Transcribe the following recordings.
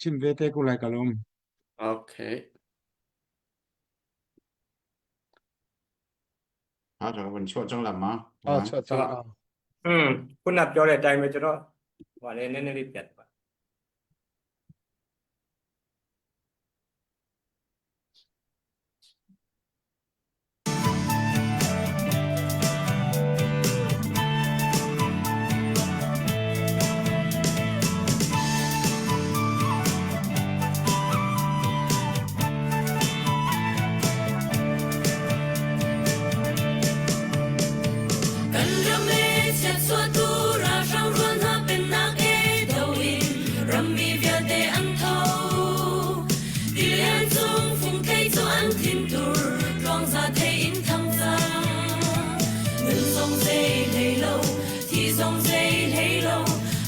Chim ve te ko lai ka lawm. Okay. ဟာတော့ဝင်ချော့ကြောင်းလာမှာ အော်ချော့ချော့အော် อืมခုနပြောတဲ့အတိုင်းပဲကျွန်တော်ဟိုလေနည်းနည်းလေးပြတ်သွား Kan ram e chiatchuahtu ralhrang rual hna pennak e do in rammi vialte an tho. Tilian cung fungthei cu an thintur tluangza thei in thang cang. Nun zong zei hlei lo, thi zong zei hlei lo,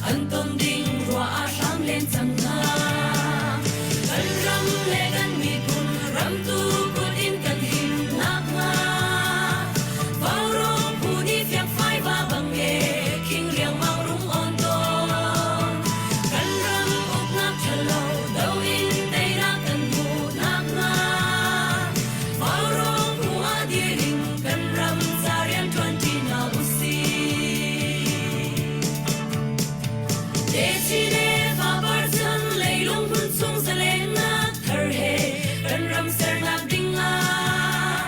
an ton ding rua a hram len cang hna. Kan ram le kan miphun ramtu kut in kan him nakhnga Vaurawng phu nih fiangfai va bang e khing riangmang rung on tawn. Kan ram uknak ṭhalo do in teinak kan hmuh nakhnga Vaurawng phu ah dir in kan ram ca rian ṭuanṭi hna usih. Techine fapar chan leilung hmun chung zalennak thar he kan ram sernak ding ah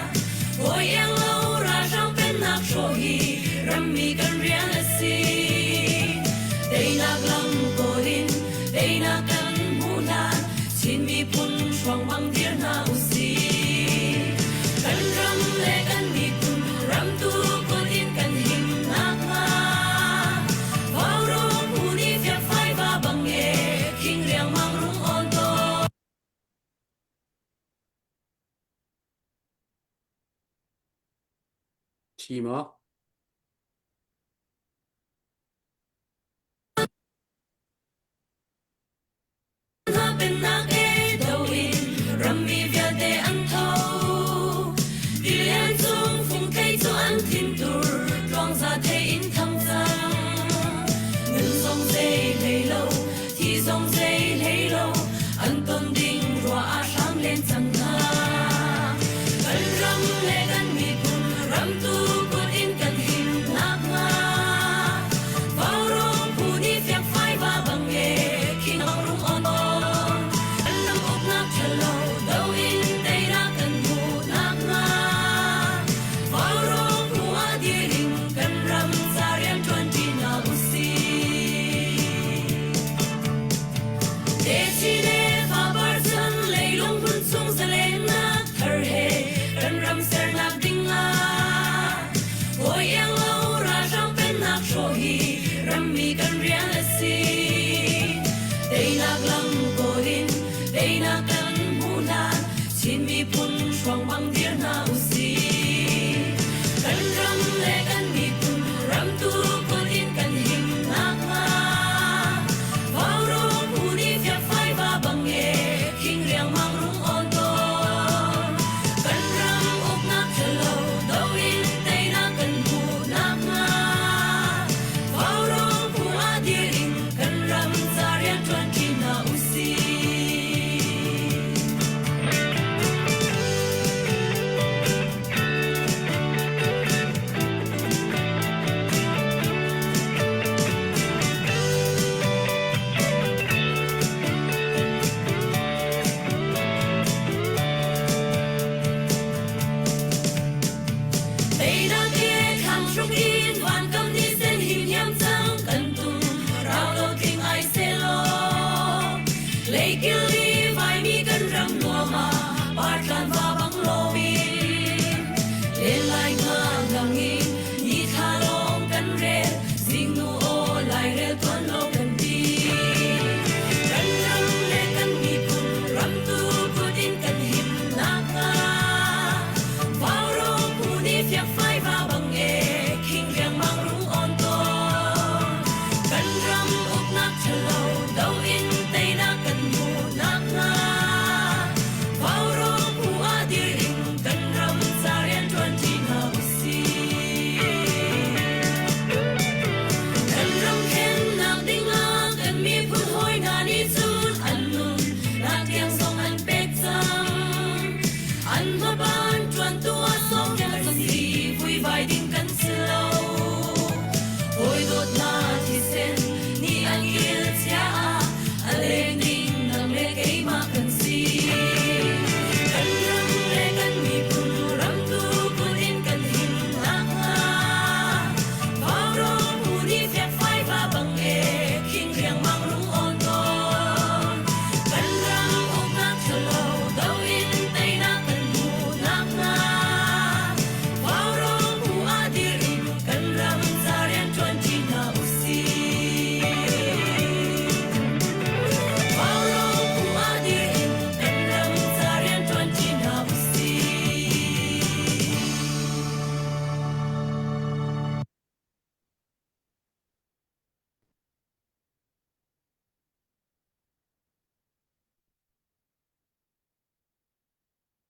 hawi iang lo ralhrang pennak hrawh hi rammi kan rian a si. Teinak lam kawl in teinak kan hmuh hlan Chin miphun hruang bang dir hna usih. Kan ram le kan miphun ramtu kut in kan him nakhnga Vaurawng phu nih fiakfai va bang e khing riangmang rung awn tawn. Thi maw? Pennak e do in rammi vialte an tho. Tilian cung fungthei cu an thintur tluangza thei in thang cang. Nun zong zei hlei lo, thi zong zei hlei lo, an ton ding rua a hram len cang hna. Kan ram le kan miphun ramtu kut in kan him nakhnga Vaurawng phu nih fiangfai va bang e khing rung on on. Kan ram uknak ṭhalo do in teinak kan hmuh nakhnga Vaurawng phu ah dir in kan ram ca rian ṭuanṭi hna usih. Techine fapar chan leilung hmun chung zalennak thar he kan ram sernak ding ah hawi iang lo ralhrang pennak hrawh hi rammi kan rian a si. Teinak lam kawl in teinak kan hmuh hlan Chin miphun hruang bang dir hna usih. Kan ram le kan miphun ramtu kut in kan him nakhnga Vaurawng phu nih fiakfai va bang e khing riangmang rung awn tawn. Kan ram uknak ṭhalo do in teinak kan hmuh nakhnga Vaurawng phu ah dir in kan ram ca rian ṭuanṭi hna usih. Teinak ke thlang hruk in vankam ni sen him hiam cang kan tum rau lo tling ai selaw leikil li vaimi kan ram nuam ah partlan va bang loin len lai nga lang in ni thla lawng kan rel zingnu aw lai rel tuan lo kan ti kan ram le kan miphun ram tu kut in kan him nakhnga Vaurawng phu nih fiakfai va bang e khing riangmang rung awn tawn. Kan ram uknak ṭhalo do in teinak kan hmuh nakhnga.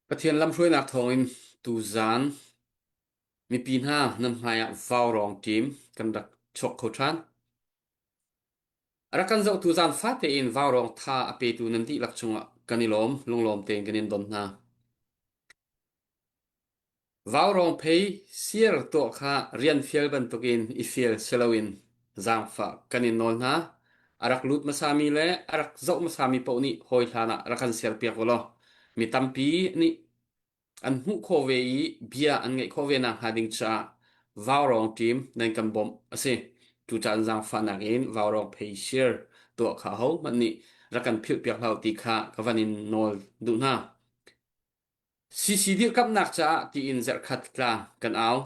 Pathian lamhruainak thawngin tuzaan mipi hna nan hmaiah vaurawng ṭim kan rak chuak kho ṭhan. A rak kan zohtu zaangfah tein vaurawng tha a petu nan dihlak cungah kan i lawm, lunglawm tein kan in don hna. Vaurawng phei sir tuah kha rian fial bantukin i fial si loin zaangfah kan in nawl hna. A rak lut hmasami le a rak zoh hmasami paoh nih hawi hlan ah rak kan serpiak u law mi tampi nih an hmuh khawh ve i bia an ngeih khawh ve nakhnga ding caah vaurawng ṭim nan kan bawmh a si. Cucaah zaangfahnak in vaurawng phei sir tuah kha ahohmanh nih rak kan philhpiak hlah u ti kha ka van in nawl duh hna. CC dirhkamhnak caah tiin zarhkhat tlang kan au.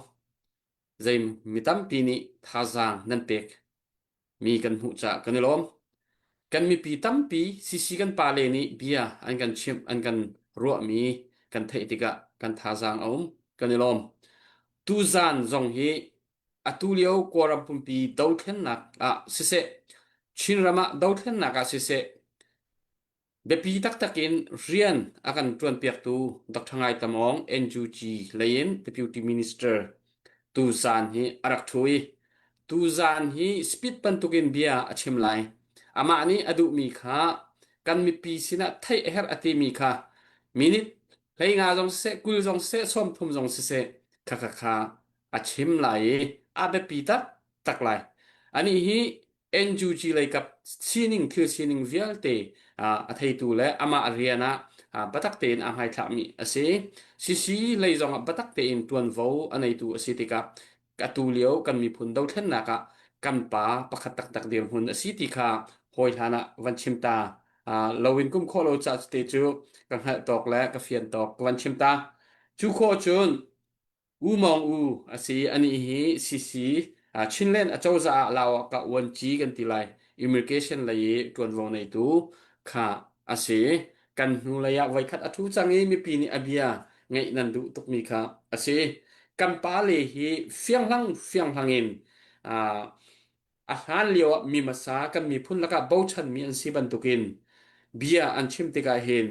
Zei mi tampi nih thazaang nan pek mi kan hmuh caah kan i lawm. Kan mipi tampi CC kan pale nih bia an kan chimh, an kan ruahmi kan theih tikah kan thazaang a um, kan i lawm. Tuzaan zong hi atu lio Kawlram pumpi dothlennak ah siseh, Chinram ah dothlennak ah siseh, Biapi taktak in rian a kan ṭuanpiaktu Dr. Ngai Tam Aung, NUG lei in Deputy Minister tuzaan hi a rak ṭhu i tuzaan hi speed bantukin bia a chim lai. Amah nih a duhmi kha kan mipi sinah theih a herh a timi kha minute 15 zong siseh, 20 zong siseh, 30 zong siseh kha kha kha a chim lai i a biapi taktak lai. Anih hi NUG leikap sining thil sining vialte a theitu le amah rian ah biatak tein aa hmaithlakmi a si. CC lei zongah biatak tein tuanvo a neitu a si tikah atu lio kan miphun dothlennak ah kan pa pakhat taktak dirhmun a si ti kha hawi hlan ah van chim ta. Lo in kum khawh lo ca te cu ka hngalh tawk le ka fian tawk ka van chim ta. Cu khawh cun U Mawng U a si. Anih hi CC Chinland acozah ah Lao ah ka uanci kan ti lai. Immigration lei i ṭuanvo neitu kha a si. Kan hnulei ah voikhat a ṭhu cang i mipi nih a bia ngaih nan duh tukmi kha a si. Kan pale hi fianghlang fianghlang in a hlan lio ah mi hmasa kan miphun lakah bochanmi an si bantukin bia an chim tikah hin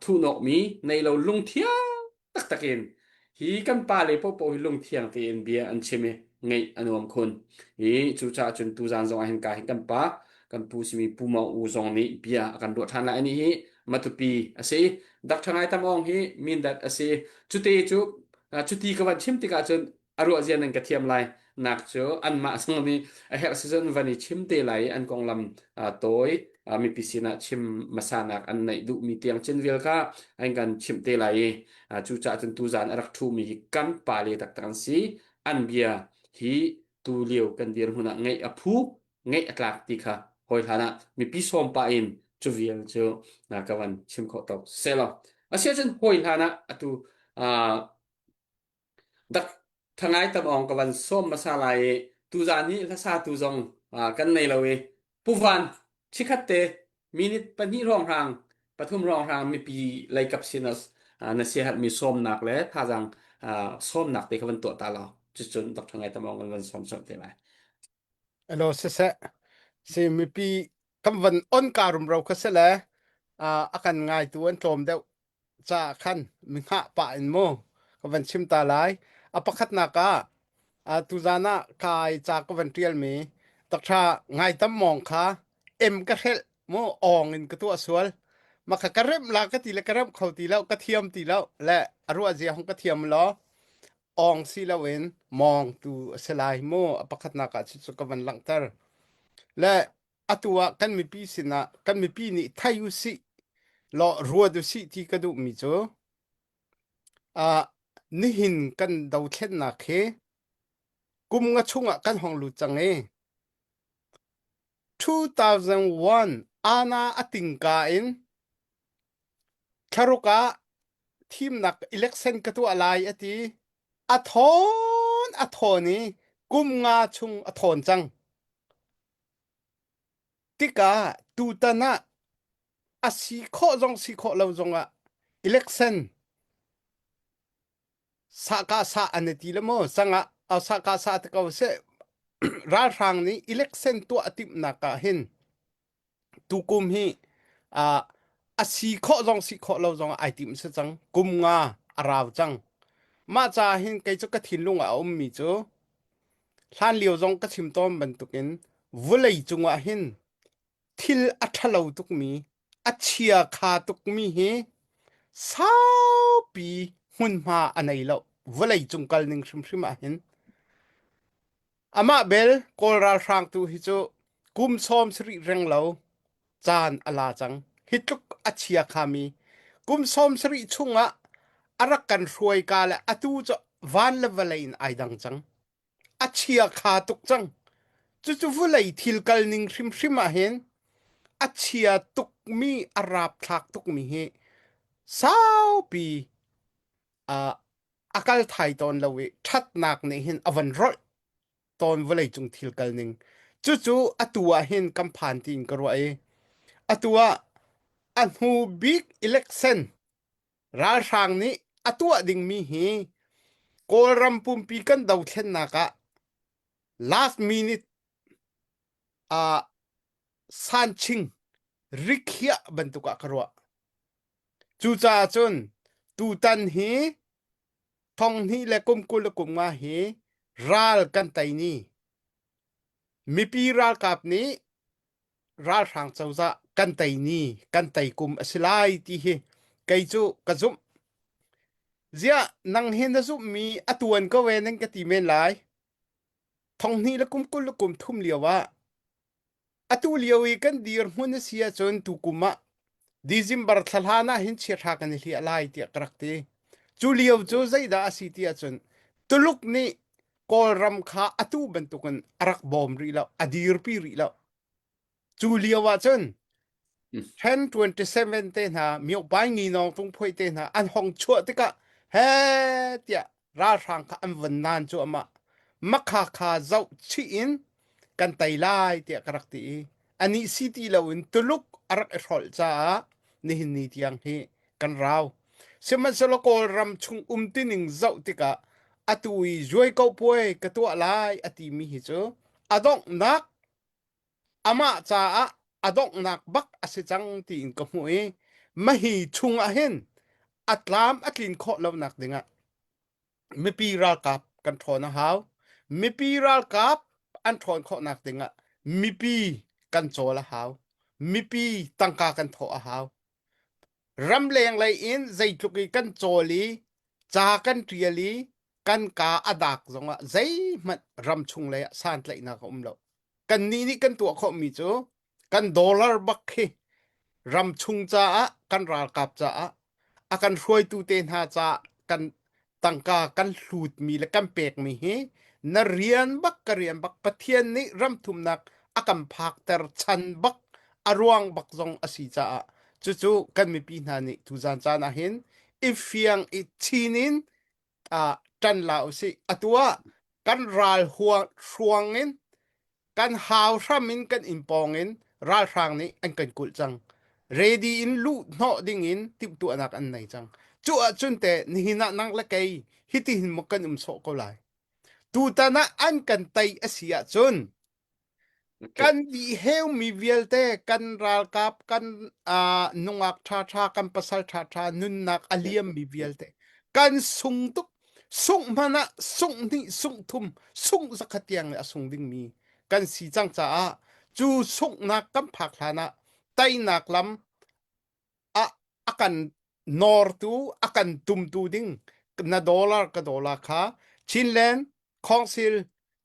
thuhnawkmi nei lo lungthiang taktak in hi kan pale popo hi lungthiang tein bia an chim i ngeih a nuam khun. Hi cucaah cun tuzaan zong ah hin ka hin kan pa kan pu simi Pu Maung U zong nih bia a kan ruah ṭhan lai. Ani hi Matupi a si. Dr. Ngai Tam Aung hi Mindat a si. Cute cu cuti ka van chim tikah cun a ruah zia nan ka thiam lai nak cu anmah zong nih a herh si cun van i chim te lai i an konglam tawi mipi sinah chim hmasanak an neih duhmi tiang cin vial kha an kan chimh te lai i cucaah cun tuzaan a rak ṭhumi hi kan pale taktak an si an bia hi tu lio kan dirhmun ah ngeih a phu ngeih a tlak ti kha hawi hlan ah mipi sawm pah in cu vial cu ka van chim khawh tawk selaw asiahcun hawi hlan ah atu Dak thangai tam awng ka van sawm hmasa lai i tuzaan hi hlasatu zong kan nei lo i Pu Van chikhat te minute pahnih hrawnghrang pathum hrawnghrang mipi leikap sin ah na siaherhmi sawmnak le thazaang sawmnak te kha van tuah ta law cucun Dr. Ngai Tam Aung kan van sawm colh te lai. Alo siseh si mipi kan van on ka rumro kha se le a kan ngaitu an tlawm deuh caah khan mi hngah pah in mu ka van chim ta lai. A pakhatnak ah uh, tuzan ah kai ca ka van ṭialmi takṭha ngai tam mawng kha em ka hrelh mu awng in ka tuah sual. Maka ka remh la ka ti le ka remh kho ti lo ka thiam ti lo le a ruah zia hong ka thiam lo awng si loin mawng tu a si lai mu a pakhatnak ah cucu ka van langhter. Le atu ah kan mipi sinah kan mipi nih thei u sih law ruat u sih ti ka duhmi cu uh, nihin kan dothlennak hi kum nga chungah kan hong lut cang i 2001 ana a tingka in thlaruk ah thimnak election ka tuah lai a ti a thawn a thawn i kum nga chung a thawn cang Tikah tutan ah a si khawh zong si khawh lo zongah election sahkah sah an i ti le maw cangah sahkah sah te ko seh ralhrang nih election tuah a timhnak ah hin tukum hi uh, A si khawh zong si khawh lo zong ai tim si cang. Kum nga a rau cang. Mah ca hin kei cu ka thinlung ah a ummi cu hlan lio zong ka chim tawn bantukin vulei cungah hin thil a ṭhalo tukmi, a chia kha tukmi hi saupi hmunhma a nei lo. Vawlei cung kal ning hrimhrim ah hin. Amah bel Kawl ralhrang tu hi cu kum sawm sarih reng lo caan a la cang. Hi tluk a chia khami kum sawm sarih chungah a rak kan hruai ka le atu cu van le vawlei in ai dang cang. A chia-kha tuk cang. Cucu vawlei thil kal ning hrimhrim ah hin a chia tukmi, a rapthlak tukmi hi saupi uh, a kal thai tawn lo i ṭhatnak nih hin a van rolh tawn vawleicung thil kal ning. Cucu atu ah hin kan phan tiin ka ruah i atu ah a hnu bik election Ralhrang nih a tuah dingmi hi Kawlram pumpi kan dothlennak ah last minute ah sanching rikhiah bantuk ah ka ruah. Cucaah cun tutan hi thonghnih le kum 20 le kum nga hi ral kan tei ni. Mipi ralkap nih ralhrang cozah kan tei ni kan tei kum a si lai ti hi kei cu ka zumh. Ziah nang hi na zumhmi a tuan ko e nan ka ti men lai. Thonghnih le kum 20 le kum thum lio ah atu lio i kan dirhmun a si ahcun tukum ah December thla hlan ah hin chiahra kan i hliah lai tiah ka rak ti. Cu lio cu zeidah a si ti ahcun Tuluk nih Kawlram kha atu bantukin a rak bawm rih lo, a dirpi rih lo. Cu lio ah cun 1027 te hna miopai nginawng tungphuai te hna an hong chuah tikah he tiah ralhrang kha an von nan cu amah makha kha zoh chih in kan tei lai tiah ka rak ti i anih si ti loin Tuluk a rak i hrolh caah nihin ni tiang hi kan rau. Sihmanhsehlaw Kawlram chung um tining zoh tikah atu i zuai ko puai ka tuah lai a timi hi cu a donghnak amah caah a donghnak bak a si cang tiin ka hmuh i mahi chung ah hin a tlam a tlin khawh lonak dingah mipi ralkap kan ṭhawn a hau. Mipi ralkap an ṭhawn khawhnak dingah mipi kan cawl a hau. Mipi tangka kan thawh a hau. Ramleng lei in zeitluk i kan cawl i ca kan ṭial i kan kaa a dak zongah zeihmanh ramchung lei ah santlaihnak a um lo. Kannih nih kan tuah khawhmi cu kan dollar bak khi ramchung caah kan ralkap caah a kan hruaitu te hna caah kan tangka kan hlutmi le kan pekmi hi na rian bak ka rian bak Pathian nih ramthumnak a kan phakter chan bak a ruang bak zong a si caah cucu kan mipi hna nih tuzan caan ah hin i fiang i chin in ah ṭan la usih. Atu ah kan ral hruang in kan hau hram in kan inn pawng in ralhrang nih an kan kulh cang. Ready in luh hnawh ding in timhtuahnak an nei cang. Cu ahcun te nihin ah nang le kei hitihin maw kan um sawh ko lai. Tutan ah an kan tei a si ahcun Kan dihheumi vialte kan ralkap kan uh, nungak ṭhaṭha kan pasal ṭhaṭha nunnak a liammi vialte kan sung tuk sungh hmanh ah sungh hnih sungh thum sungh zakhat tiang le a sung dingmi kan si cang caah cu sunghnak kan phak hlan ah teinak lam a a kan nawrtu a kan tumtu ding na dollar ka dollar kha Chinland Council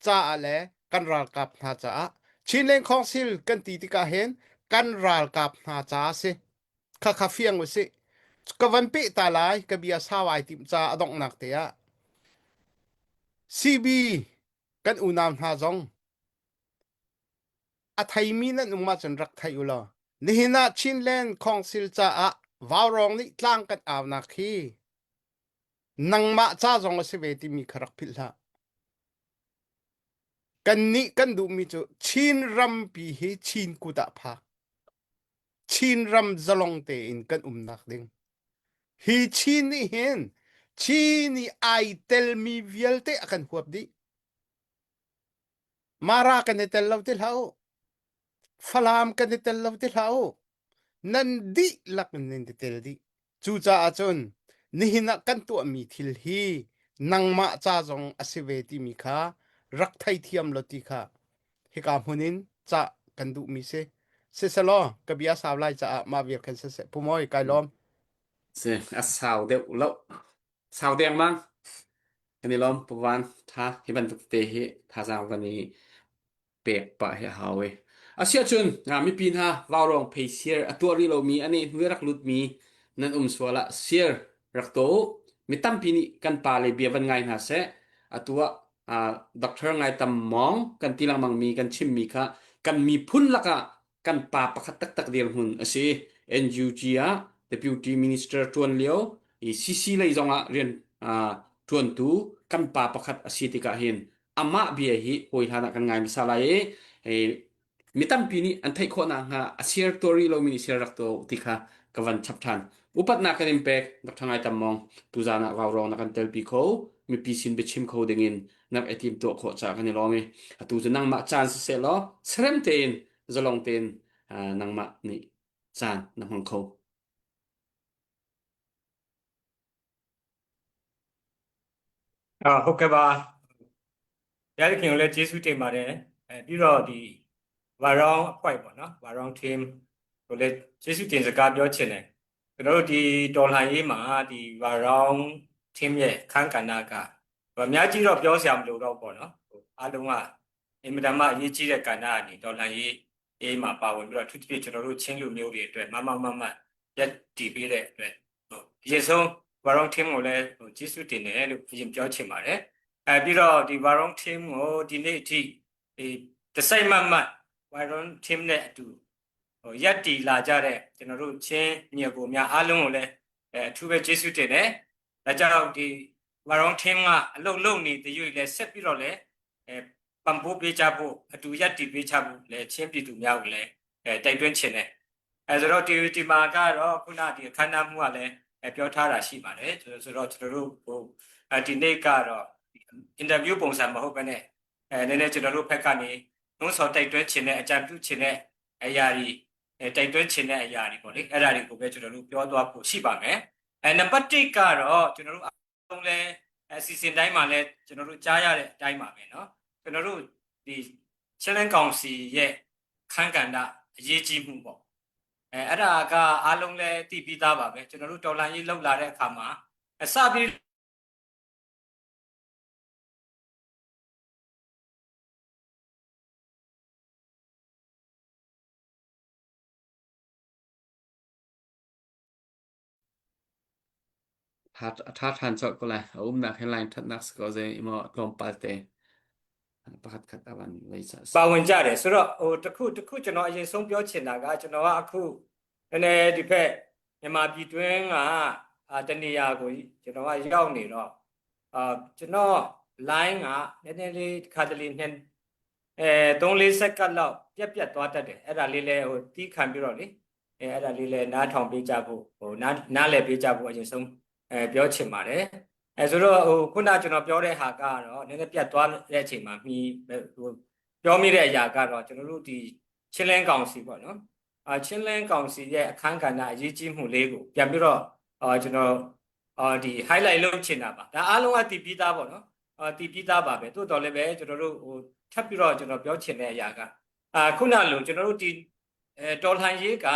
caah le kan ralkap hna caah Chinland Council kan ti tikah hin kan ralkap hna caah si kha kha fiang usih ka van peh ta lai ka bia sau ai tim ca a donghnak te ah CB kan unau hna zong a theimi nan um ahcun rak thei u law nihin ah Chinland Council caah Vaurawng nih tlang kan aunak hi nangmah ca zong a si ve timi kha rak philh hlah. Kannih kan duhmi cu Chin rampi hi Chin kut ah phak. Chin ram zalong tein kan umnak ding. Hi Chin nih hin Chin i ai telmi vialte a kan huap dih. Mara kan i tel lo ti hlah u. Falam kan i tel lo ti hlah u. Nan dihlak in nan i tel dih. Cucaah cun nihin ah kan tuahmi thil hi nangmah ca zong a si ve timi kha rak theithiam law ti kha hika hmun in cah kan duhmi si. Siselaw ka bia sau lai caah mah vial khan siseh. Pu Mawi, kai lawm. Si, a sau deuh lo. Sau dengmang. Kan i lawm Pu Van. Tha hi bantuk te hi thazaang van i pek pah hi a hau i. Asiahcun nga mipi hna vaurawng phei sir a tuah rih lomi a neh hnu i rak lutmi nan um sual ah sir rak tuah u. Mi tampi nih kan pa le bia van ngai hna seh. Atu ah Doctor Ngai Tam Mawng kan ti lengmangmi kan chimmi kha kan miphun lakah kan pa pakhat taktak dirhmun a si. NUG ah Deputy Minister ṭuan lio i CC lei zongah rian ṭuantu kan pa pakhat a si tikah hin amah bia hi hawi hlan ah kan ngai hmasa lai i mi tampi nih an theih khawh nakhnga a share tuah rih lomi nih share rak tuah u ti kha ka van chap ṭhan. Upatnak kan in pek Dr. Ngai Tam Mawng tuzaan ah vaurawng na kan telpi kho mipi sin biachim kho dingin na rak i tim tuah khawh caah kan i lawm i atu cu nangmah caan siseh law serem tein zalong tein nangmah nih caan na hmang kho. အာဟုတ်ကဲ့ပါဘုရားသခင်ကိုလည်းကျေးဇူးတင်ပါတယ်အဲပြီးတော့ဒီဝါရောင်းအဖွဲ့ပေါ့နော်ဝါရောင်း team ကိုလည်းကျေးဇူးတင်စကားပြောချင်တယ်ကျွန်တော်တို့ဒီတော်လှန်ရေးမှာဒီဝါရောင်း team ရဲ့အခန်းကဏ္ဍကအများကြီးတော့ပြောစရာမလိုတော့ပေါ့နော်ဟိုအားလုံးကအင်မတန်မှအရေးကြီးတဲ့ကဏ္ဍကနေတော်လှန်ရေးအေးမှာပါဝင်ပြီးတော့အထူးသဖြင့်ကျွန်တော်တို့ချင်းလူမျိုးတွေအတွက်မမမမရက်တည်ပေးတဲ့အတွက်ဟိုအရင်ဆုံးဝါရောင်း team ကိုလည်းဟိုကျေးဇူးတင်တယ်လို့အရင်ပြောချင်ပါတယ်အဲပြီးတော့ဒီဝါရောင်း team ကိုဒီနေ့အထိဒီတစိုက်မတ်မတ်ဝါရောင်း team နဲ့အတူဟိုရက်တီလာကြတဲ့ကျွန်တော်တို့ချင်းမြေကိုများအားလုံးကိုလည်းအဲအထူးပဲကျေးဇူးတင်တယ်ဒါကြောင့်ဒီဝါရောင်း team ကအလုပ်လုပ်နေတဲ့ရွေလည်းဆက်ပြီးတော့လည်းအဲပံ့ပိုးပေးကြဖို့အတူရက်တီပေးကြဖို့လည်းချင်းပြည်သူများကိုလည်းအဲတိုက်တွန်းချင်တယ်အဲဆိုတော့ဒီဒီမှာကတော့ခုနဒီအခမ်းအနားမှုကလည်းအဲပြောထားတာရှိပါတယ်ဆိုတော့ကျွန်တော်တို့ဟိုအဲဒီနေ့ကတော့အင်တာဗျူးပုံစံမဟုတ်ဘဲနဲ့အဲနည်းနည်းကျွန်တော်တို့ဘက်ကနေနှုံးဆော်တိုက်တွန်းချင်တဲ့အကြံပြုချင်တဲ့အရာတွေအဲတိုက်တွန်းချင်တဲ့အရာတွေပေါ့လေအဲ့ဒါတွေကိုပဲကျွန်တော်တို့ပြောသွားဖို့ရှိပါမယ်အဲနံပါတ်1ကတော့ကျွန်တော်တို့အားလုံးလဲအစီအစဉ်တိုင်းမှာလဲကျွန်တော်တို့ကြားရတဲ့အတိုင်းပါပဲเนาะကျွန်တော်တို့ဒီ challenge ကောင်စီရဲ့ခန်းကဏ္ဍအရေးကြီးမှုပေါ့အဲအဲ့ဒါကအားလုံးလဲသိပြီးသားပါပဲကျွန်တော်တို့တော်လန်ရေးလှုပ်လာတဲ့အခါမှာအစပြီး A ṭha ṭhan colh ko lai. A umnak he line ṭhatnak si ko zei maw tlawmpal te pakhat khat a van lei ca ပါဝင်ကြတယ်ဆိုတော့ဟိုတခုတခုကျွန်တော်အရင်ဆုံးပြောချင်တာကကျွန်တော်ကအခုနည်းနည်းဒီဖက်မြန်မာပြည်တွင်းကအာတနေရာကိုကျွန်တော်ကရောက်နေတော့အာကျွန်တော် line ကနည်းနည်းလေးတစ်ခါတလေနှစ်အဲ3 4စက္ကန့်လောက်ပြက်ပြက်သွားတတ်တယ်အဲ့ဒါလေးလဲဟိုတီးခံပြီးတော့လေအဲအဲ့ဒါလေးလဲနားထောင်ပေးကြဖို့ဟိုနားနားလည်ပေးကြဖို့အရင်ဆုံးအဲပြောချင်ပါတယ်အဲဆိုတော့ဟိုခုနကျွန်တော်ပြောတဲ့ဟာကတော့နည်းနည်းပြတ်သွားတဲ့အချိန်မှာမှီဟိုပြောမိတဲ့အရာကတော့ကျွန်တော်တို့ဒီချင်းလန်းကောင်စီပေါ့နော်အာချင်းလန်းကောင်စီရဲ့အခန်းကဏ္ဍအရေးကြီးမှုလေးကိုပြန်ပြီးတော့အာကျွန်တော်အာဒီ highlight လုပ်ချင်တာပါဒါအားလုံးကတည်ပြီးသားပေါ့နော်အာတည်ပြီးသားပါပဲတိုးတော်လည်းပဲကျွန်တော်တို့ဟိုထပ်ပြီးတော့ကျွန်တော်ပြောချင်တဲ့အရာကအာခုနလိုကျွန်တော်တို့ဒီအဲတော်လှန်ရေးက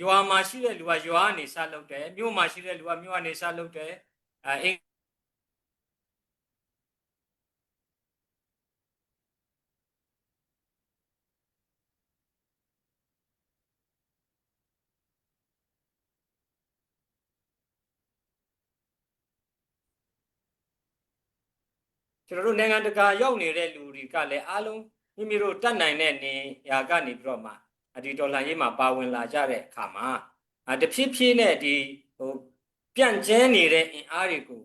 ရွာမှာရှိတဲ့လူကရွာကနေစလုပ်တယ်မြို့မှာရှိတဲ့လူကမြို့ကနေစလုပ်တယ်အဲအင် ကျွန်တော်တို့နိုင်ငံတကာရောက်နေတဲ့လူတွေကလည်းအားလုံးမိမိတို့တတ်နိုင်တဲ့နေရာကနေပြီးတော့မှဒီဒေါ်လာရေးမှာပါဝင်လာကြတဲ့အခါမှာတဖြည်းဖြည်းနဲ့ဒီဟိုပြန့်ကျဲနေတဲ့အင်အားတွေကို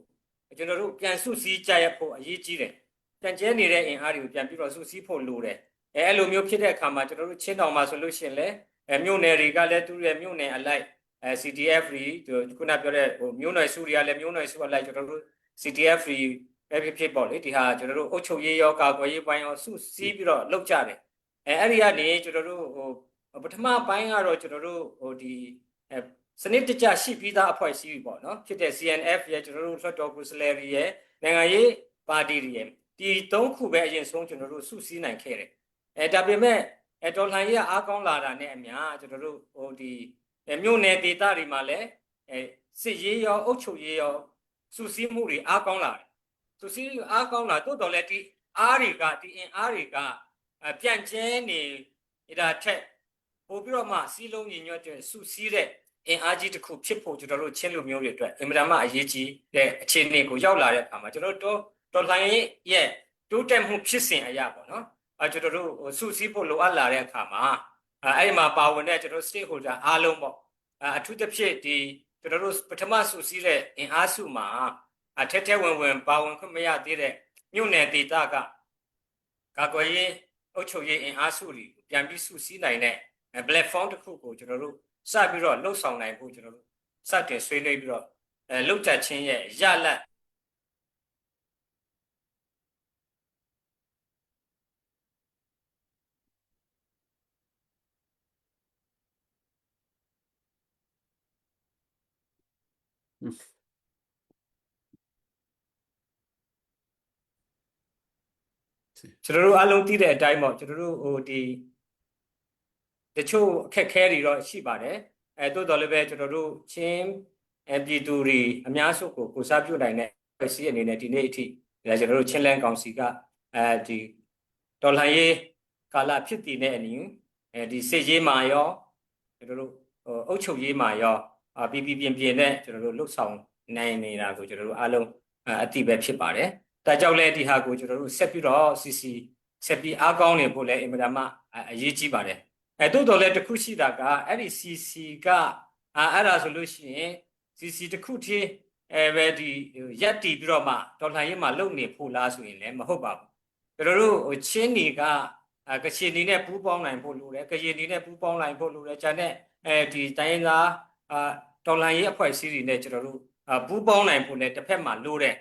ကျွန်တော်တို့ပြန်စုစည်းကြရဖို့အရေးကြီးတယ်ပြန့်ကျဲနေတဲ့အင်အားတွေကိုပြန်ပြီးတော့စုစည်းဖို့လိုတယ်အဲအဲ့လိုမျိုးဖြစ်တဲ့အခါမှာကျွန်တော်တို့ချင်းတောင်မှာဆိုလို့ရှိရင်လည်းအဲမြို့နယ်တွေကလည်းသူ့ရဲ့မြို့နယ်အလိုက်အဲ CTF တွေခုနပြောတဲ့ဟိုမြို့နယ်စုတွေကလည်းမြို့နယ်စုအလိုက်ကျွန်တော်တို့ CTF တွေပဲဖြစ်ဖြစ်ပေါ့လေဒီဟာကျွန်တော်တို့အုပ်ချုပ်ရေးရောကာကွယ်ရေးပိုင်းရောစုစည်းပြီးတော့လုပ်ကြတယ်အဲအဲ့ဒီကနေကျွန်တော်တို့ဟိုပထမပိုင်းကတော့ကျွန်တော်တို့ဟိုဒီ အဲစနစ်တကျရှိပြီးသားအဖွဲ့အစည်းပေါ့နော်ဖြစ်တဲ့ CNF ရဲ့ကျွန်တော်တို့လွှတ်တော်ကိုယ်စားလှယ်တွေရဲ့နိုင်ငံရေးပါတီတွေရဲ့ဒီ၃ခုပဲအရင်ဆုံးကျွန်တော်တို့စုစည်းနိုင်ခဲ့တယ်အဲဒါပေမဲ့အဲတော်လှန်ရေးကအားကောင်းလာတာနဲ့အမျှကျွန်တော်တို့ဟိုဒီမြို့နယ်ဒေသတွေမှာလည်းအဲစစ်ရေးရောအုပ်ချုပ်ရေးရောစုစည်းမှုတွေအားကောင်းလာတယ်စုစည်းအားကောင်းလာတိုးတော်လည်းဒီအားတွေကဒီအင်အားတွေကပြန့်ကျဲနေတာထက်ပို့ပြီးတော့မှစီးလုံးညီညွတ်တဲ့စုစည်းတဲ့အင်အားကြီးတစ်ခုဖြစ်ဖို့ကျွန်တော်တို့ချင်းလူမျိုးတွေအတွက်အင်မတန်မှအရေးကြီးတဲ့အခြေအနေကိုရောက်လာတဲ့အခါမှာကျွန်တော်တို့တော်လှန်ရေးရဲ့တိုးတက်မှုဖြစ်စဉ်အရာပေါ့နော်အဲကျွန်တော်တို့စုစည်းဖို့လိုအပ်လာတဲ့အခါမှာအဲအဲ့ဒီမှာပါဝင်တဲ့ကျွန်တော် stakeholder အားလုံးပေါ့အထူးသဖြင့်ဒီကျွန်တော်တို့ပထမစုစည်းတဲ့အင်အားစုမှာအထက်ထက်ဝင်ဝင်ပါဝင်ခွင့်မရသေးတဲ့မြို့နယ်ဒေသကကာကွယ်ရေးအုပ်ချုပ်ရေးအင်အားစုတွေပြန်ပြီးစုစည်းနိုင်တဲ့ platform တစ်ခုကိုကျွန်တော်တို့စပြီးတော့လှုပ်ဆောင်နိုင်ဖို့ကျွန်တော်တို့စတင်ဆွေးနွေးပြီးတော့အဲလှုပ်ကြခြင်းရဲ့ရလဒ် ကျွန်တော်တို့အလုံးသိတဲ့အတိုင်းပေါ့ကျွန်တော်တို့ဟိုဒီတချို့အခက်ခဲတွေတော့ရှိပါတယ်အဲတိုးတော်လည်းပဲကျွန်တော်တို့ချင်းအပြည်သူတွေအများစုကိုကိုစားပြုနိုင်တဲ့ဖွဲ့စည်းအနေနဲ့ဒီနေ့အထိဒါကျွန်တော်တို့ချင်းလန်းကောင်စီကအဲဒီတော်လှန်ရေးကာလဖြစ်တည်တဲ့အနည်းအဲဒီစစ်ရေးမှာရောကျွန်တော်တို့အုပ်ချုပ်ရေးမှာရောပြပြပြင်းပြင်းနဲ့ကျွန်တော်တို့လှုပ်ဆောင်နိုင်နေတာကိုကျွန်တော်တို့အားလုံးအတိပဲဖြစ်ပါတယ်။ဒါကြောင့်လည်းဒီဟာကိုကျွန်တော်တို့ဆက်ပြီးတော့ CC ဆက်ပြီးအားကောင်းနေဖို့လည်းအင်မတန်မှအရေးကြီးပါတယ်။အဲတိုးတော်လည်းတစ်ခုရှိတာကအဲ့ဒီ CC ကအာအဲ့ဒါဆိုလို့ရှိရင် CC တစ်ခုတည်းအဲပဲဒီရက်တီပြီးတော့မှတော်လှန်ရေးမှာလုံနေဖို့လားဆိုရင်လည်းမဟုတ်ပါဘူး။ကျွန်တော်တို့ဟိုချင်းတွေကကချင်နေနဲ့ပူးပေါင်းနိုင်ဖို့လိုတယ်ကရင်နေနဲ့ပူးပေါင်းနိုင်ဖို့လိုတယ်ဂျန်တဲ့အဲဒီတိုင်းသားအာတော်လှန်ရေးအဖွဲ့အစည်းတွေနဲ့ကျွန်တော်တို့ပူးပေါင်းနိုင်ဖို့လည်းတစ်ဖက်မှာလိုတယ်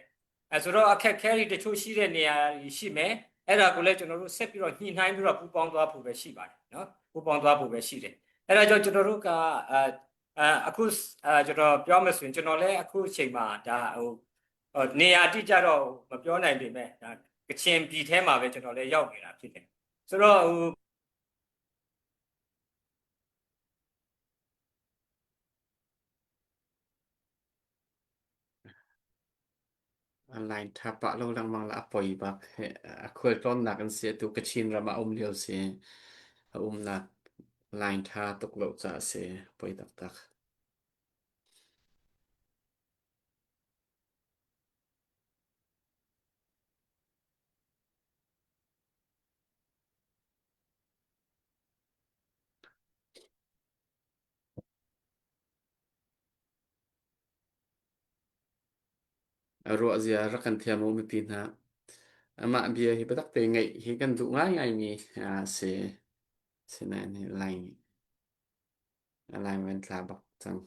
အဲဆိုတော့အခက်ခဲတွေတချို့ရှိတဲ့နေရာတွေရှိမယ်အဲ့ဒါကိုလည်းကျွန်တော်တို့ဆက်ပြီးတော့ညှိနှိုင်းပြီးတော့ပူးပေါင်းသွားဖို့ပဲရှိပါတယ်နော်ပူးပေါင်းသွားဖို့ပဲရှိတယ်အဲ့ဒါကြောင့်ကျွန်တော်တို့ကအဲအခုအဲကျွန်တော်ပြောမယ်ဆိုရင်ကျွန်တော်လည်းအခုအချိန်မှာဒါဟိုနေရာတိကျတော့မပြောနိုင်ပေမဲ့ဒါကချင်ပြည်ထဲမှာပဲကျွန်တော်လည်းရောက်နေတာဖြစ်တယ်ဆိုတော့ဟို Online tha pah lo lengmang la a poi bak. A khual tlawnnak an si atu Kachin ram ah um lio si. A umnak line tha tuk lo caah si. Poi taktak. A ruah zia rak kan thiam u mipi hna. Amah bia hi biatak te ngaih hi kan duh ngaingaimi a si. Sinain hi line alignment tla bak cang.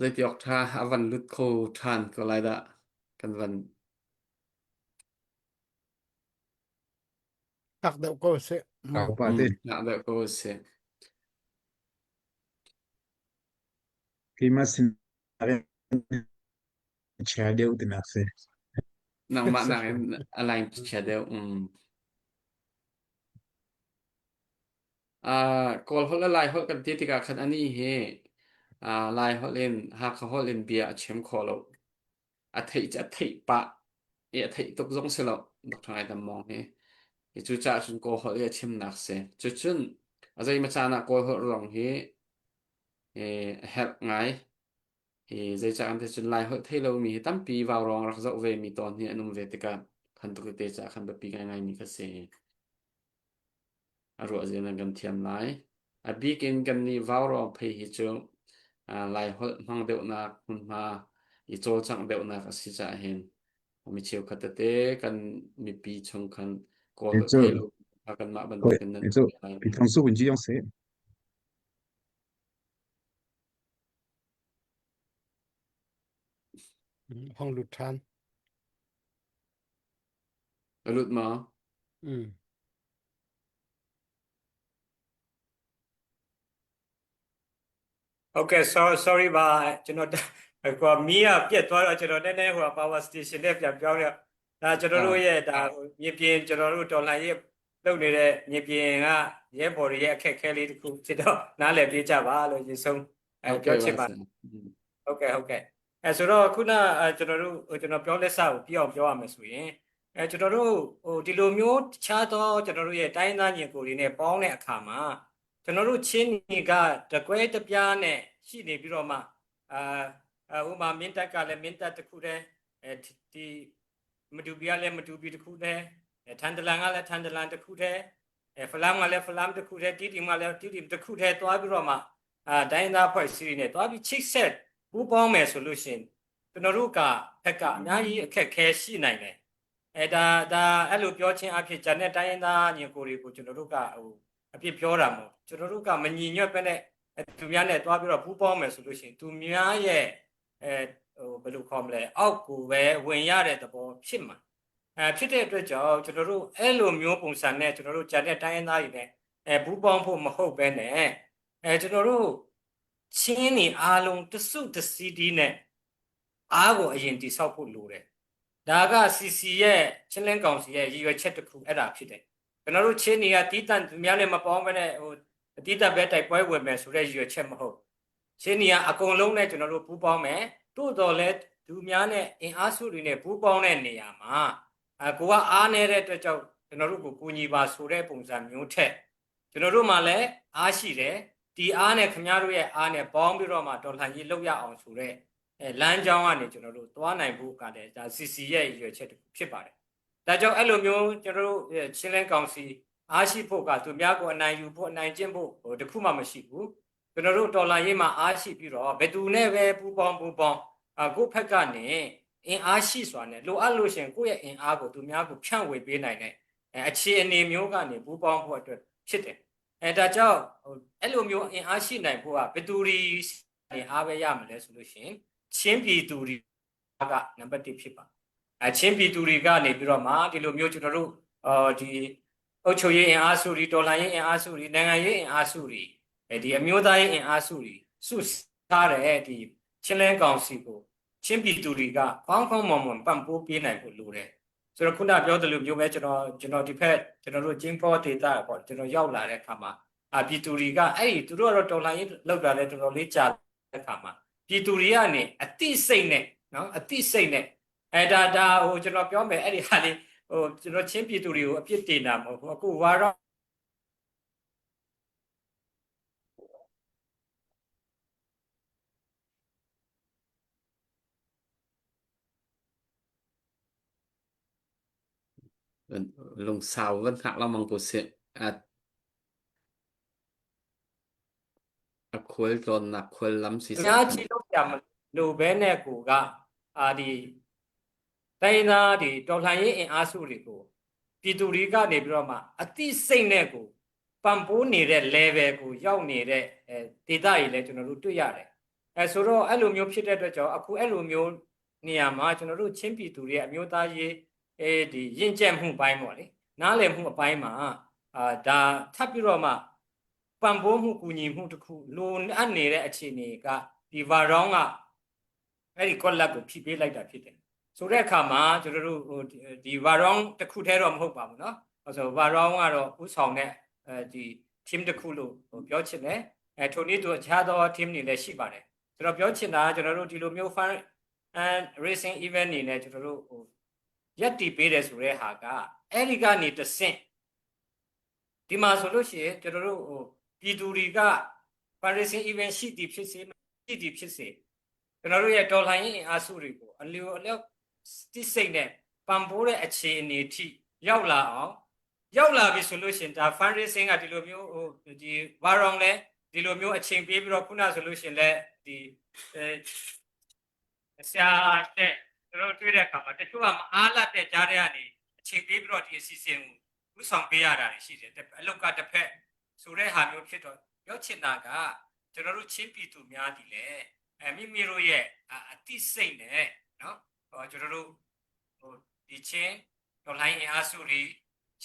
Zeitiawk ṭha a van lut kho ṭhan ko lai dah kan van Tak deuh ko sih. Kau pa te. Nak deuh ko sih. Keimah sin chia deuh tinak si. Nangmah nakin a line chia deuh. Mm. Uh, Kawl holh le Lai holh kan ti tikah khan ani hi uh, Lai holh in Hakha holh in bia a chim khawh lo. A theih cu a theih pah i a theih tuk zong si lo. Dr. Ngai Dam Mawng hi. I cucaah cun Kawl holh i a chimnak si. Cucun a zeimaw caan ah Kawl holh rong hi eh, a herh ngai. Hi zeicah kan ti cun Lai holh thei lomi hi tampi vaurawng rak zoh ve mi tawn hi an um ve tikah khan tuk tete caah khan biapi ngaingai mi kha si. A ruah zia nan kan thiam lai. A bik in kannih vaurawng phei hi cu Laiholh hmang deuhnak hmunhma i cawlcangh deuhnak a si caah hin mi cheukhat tete kan mipi chung khan Kawl holh thei lo kanmah bantukin nan lai. Pi thong su kun ji yong se. Hong lut ṭhan. A lut maw? Mm. ဟုတ်ကဲ့ sorry sorry ပါကျွန်တော်ဟိုမီးကပြက်သွားတော့ကျွန်တော်နည်းနည်းဟို power station နဲ့ပြန်ပြောင်းတော့ဒါကျွန်တော်တို့ရဲ့ဒါမြေပြင်ကျွန်တော်တို့တော်လှန်ရေးလုပ်နေတဲ့မြေပြင်ကရဲဘော်တွေရဲ့အခက်အခဲလေးတခုဖြစ်တော့နားလည်ပေးကြပါလို့ရေဆုံးအဲ ဟုတ် ပြောချင်ပါ ကဲ့ပါဆရာ ဟုတ်ကဲ့ဟုတ်ကဲ့အဲဆိုတော့ခုနအဲကျွန်တော်တို့ဟိုကျွန်တော်ပြောလက်စကိုပြအောင်ပြောရမယ်ဆိုရင်အဲကျွန်တော်တို့ဟိုဒီလိုမျိုးတခြားသောကျွန်တော်တို့ရဲ့တိုင်းသားညီကိုတွေနဲ့ပေါင်းတဲ့အခါမှာကျွန်တော်တို့ချင်းညီကတကွဲတပြားနဲ့ရှိနေပြီးတော့မှအာအဲဥမာမင်းတက်ကလည်းမင်းတက်တစ်ခုတည်းအဲဒီမတူပီကလည်းမတူပီတစ်ခုတည်းအဲထန်တလန်ကလည်းထန်တလန်တစ်ခုတည်းအဲဖလမ်ကလည်းဖလမ်တစ်ခုတည်းတီတီမကလည်းတီတီတစ်ခုတည်းတွားပြီးတော့မှအာတိုင်းသားဖွဲ့စည်းတွေနဲ့တွားပြီးချိတ်ဆက် ပူးပေါင်းမယ်ဆိုလို့ရှိရင်ကျွန်တော်တို့ကဖက်ကအများကြီးအခက်ခဲရှိနိုင်တယ်အဲဒါဒါအဲ့လိုပြောချင်းအဖြစ်ဂျန်တဲ့တိုင်းရင်းသားညီကိုတွေကိုကျွန်တော်တို့ကဟိုအပြစ်ပြောတာမဟုတ်ကျွန်တော်တို့ကမညီညွတ်ပဲနဲ့သူများနဲ့တွားပြီးတော့ပူးပေါင်းမယ်ဆိုလို့ရှိရင်သူများရဲ့အဲဟိုဘယ်လိုခေါ်မလဲအောက်ကိုပဲဝင်ရတဲ့သဘောဖြစ်မှာအဲဖြစ်တဲ့အတွက်ကြောင့်ကျွန်တော်တို့အဲ့လိုမျိုးပုံစံနဲ့ကျွန်တော်တို့ဂျန်တဲ့တိုင်းရင်းသားတွေနဲ့အဲပူးပေါင်းဖို့မဟုတ်ပဲနဲ့အဲကျွန်တော်တို့ ချင်းနေအားလုံးတစုတစည်းတီးနဲ့အားကိုအရင်တိဆောက်ဖို့လိုတယ်။ဒါက CC ရဲ့ချင်းလင်းကောင်စီရဲ့ရည်ရွယ်ချက်တစ်ခုအဲ့ဒါဖြစ်တယ်။ကျွန်တော်တို့ချင်းနေကတီးတန့်သူများနဲ့မပေါင်းဘဲနဲ့ဟိုတီးတန့်ပဲတိုက်ပွဲဝင်မယ်ဆိုတဲ့ရည်ရွယ်ချက်မဟုတ်။ချင်းနေကအကုန်လုံးနဲ့ကျွန်တော်တို့ပူးပေါင်းမယ်။သို့တော်လည်းသူများနဲ့အင်အားစုတွေနဲ့ပူးပေါင်းတဲ့နေရာမှာအကိုကအားနေတဲ့အတွက်ကြောင့်ကျွန်တော်တို့ကိုကူညီပါဆိုတဲ့ပုံစံမျိုးထက်ကျွန်တော်တို့မှလည်းအားရှိတယ်ဒီအားနဲ့ခင်ဗျားတို့ရဲ့အားနဲ့ပေါင်းပြီးတော့မှတော်လှန်ရေးလုပ်ရအောင်ဆိုတော့အဲလမ်းကြောင်းကနေကျွန်တော်တို့သွားနိုင်ဖို့ကလည်းဒါ CC ရဲ့ရည်ရွယ်ချက်တစ်ခုဖြစ်ပါတယ်။ဒါကြောင့်အဲ့လိုမျိုးကျွန်တော်တို့ချင်းလင်းကောင်စီအားရှိဖို့ကသူများကိုအနိုင်ယူဖို့အနိုင်ကျင့်ဖို့ဟိုတခုမှမရှိဘူး။ကျွန်တော်တို့တော်လှန်ရေးမှာအားရှိပြီးတော့ဘယ်သူနဲ့ပဲပူပေါင်းပူပေါင်းအခုဖက်ကနေအင်အားရှိစွာနဲ့လိုအပ်လို့ရှိရင်ကိုယ့်ရဲ့အင်အားကိုသူများကိုဖြန့်ဝေပေးနိုင်တဲ့အခြေအနေမျိုးကနေပူပေါင်းဖို့အတွက်ဖြစ်တယ်။အဲဒါကြောင့်ဟိုအဲ့လိုမျိုးအင်အားရှိနိုင်ဖို့ကဘယ်သူတွေနေအားပဲရမလဲဆိုလို့ရှိရင်ချင်းပြည်သူတွေကနံပါတ်1ဖြစ်ပါအချင်းပြည်သူတွေကနေပြီးတော့မှဒီလိုမျိုးကျွန်တော်တို့အော်ဒီအုပ်ချုပ်ရေးအင်အားစုတွေတော်လှန်ရေးအင်အားစုတွေနိုင်ငံရေးအင်အားစုတွေအဲဒီအမျိုးသားရေးအင်အားစုတွေစုထားတဲ့ဒီချင်းလန်းကောင်စီကိုချင်းပြည်သူတွေကကောင်းကောင်းမွန်မွန်ပံ့ပိုးပေးနိုင်ဖို့လိုတယ်ဆိုတော့ခုနပြောသလိုမျိုးပဲကျွန်တော်ကျွန်တော်ဒီဖက်ကျွန်တော်တို့ချင်းဖောဒေတာပေါ့ကျွန်တော်ရောက်လာတဲ့အခါမှာအပြည်သူတွေကအဲ့ဒီသူတို့ကတော့တော်လှန်ရေးလောက်တာလဲတော်တော်လေးကြာတဲ့အခါမှာပြည်သူတွေကနေအတိစိတ်နဲ့နော်အတိစိတ်နဲ့အဲဒါဒါဟိုကျွန်တော်ပြောမယ်အဲ့ဒီဟာလေးဟိုကျွန်တော်ချင်းပြည်သူတွေကိုအပြစ်တင်တာမဟုတ်ဘူးအခုဝါတော့ Lungsau van hngak lengmang ko sih. A a khual tlawnnak khuallam အ siseh များကြီးလောက်ကြမလို့ပဲနဲ့ကိုကအာဒီတိုင်းသားဒီတော်လှန်ရေးအင်အားစုတွေကိုပြည်သူတွေကနေပြီးတော့မှအတိစိတ်နဲ့ကိုပံ့ပိုးနေတဲ့ level ကိုရောက်နေတဲ့အဲဒေတာတွေလည်းကျွန်တော်တို့တွေ့ရတယ်အဲဆိုတော့အဲ့လိုမျိုးဖြစ်တဲ့အတွက်ကြောင့်အခုအဲ့လိုမျိုးနေရာမှာကျွန်တော်တို့ချင်းပြည်သူတွေရဲ့အမျိုးသားရေးအဲဒီရင့်ကျက်မှုပိုင်းပေါ့လေနားလည်မှုအပိုင်းမှာအာဒါထပ်ပြီးတော့မှပံ့ပိုးမှုကူညီမှုတစ်ခုလိုအပ်နေတဲ့အခြေအနေကဒီဗာရောင်းကအဲ့ဒီကွက်လက်ကိုဖြည့်ပေးလိုက်တာဖြစ်တယ်ဆိုတဲ့အခါမှာကျွန်တော်တို့ဟိုဒီဗာရောင်းတစ်ခုတည်းတော့မဟုတ်ပါဘူးเนาะအဲဆိုဗာရောင်းကတော့ဥဆောင်တဲ့အဲဒီ team တစ်ခုလို့ဟိုပြောချင်တယ်အဲထိုနည်းတူအခြားသော team တွေလည်းရှိပါတယ်ကျွန်တော်ပြောချင်တာကကျွန်တော်တို့ဒီလိုမျိုး fun and racing event နေနဲ့ကျွန်တော်တို့ဟိုရက်တီပေးတယ်ဆိုတဲ့ဟာကအဲ့ဒီကနေတဆင့်ဒီမှာဆိုလို့ရှိရင်ကျွန်တော်တို့ဟိုပြည်သူတွေက fundraising event ရှိသည်ဖြစ်စေမရှိသည်ဖြစ်စေကျွန်တော်တို့ရဲ့တော်လှန်ရေးအင်အားစုတွေကိုအလျော်အလျောက်တိစိတ်နဲ့ပံ့ပိုးတဲ့အခြေအနေအထိရောက်လာအောင်ရောက်လာပြီဆိုလို့ရှိရင်ဒါ fundraising ကဒီလိုမျိုးဟိုဒီဝါရောင်လဲဒီလိုမျိုးအချိန်ပေးပြီးတော့ခုနဆိုလို့ရှိရင်လဲဒီအဲဆရာတဲ့ကျွန်တော်တွေ့တဲ့အခါမှာတချို့ကမအားလတ်တဲ့ကြားတဲ့ကနေအချိန်ပေးပြီးတော့ဒီအစီအစဉ်ကိုဥဆောင်ပေးရတာရှိတယ်အလုတ်ကတစ်ဖက်ဆိုတဲ့ဟာမျိုးဖြစ်တော့ပြောချင်တာကကျွန်တော်တို့ချင်းပြည်သူများဒီလေအဲမိမိတို့ရဲ့အတိစိတ်နဲ့နော်ဟောကျွန်တော်တို့ဟိုဒီချင်းတော်လိုင်းအင်အားစုတွေ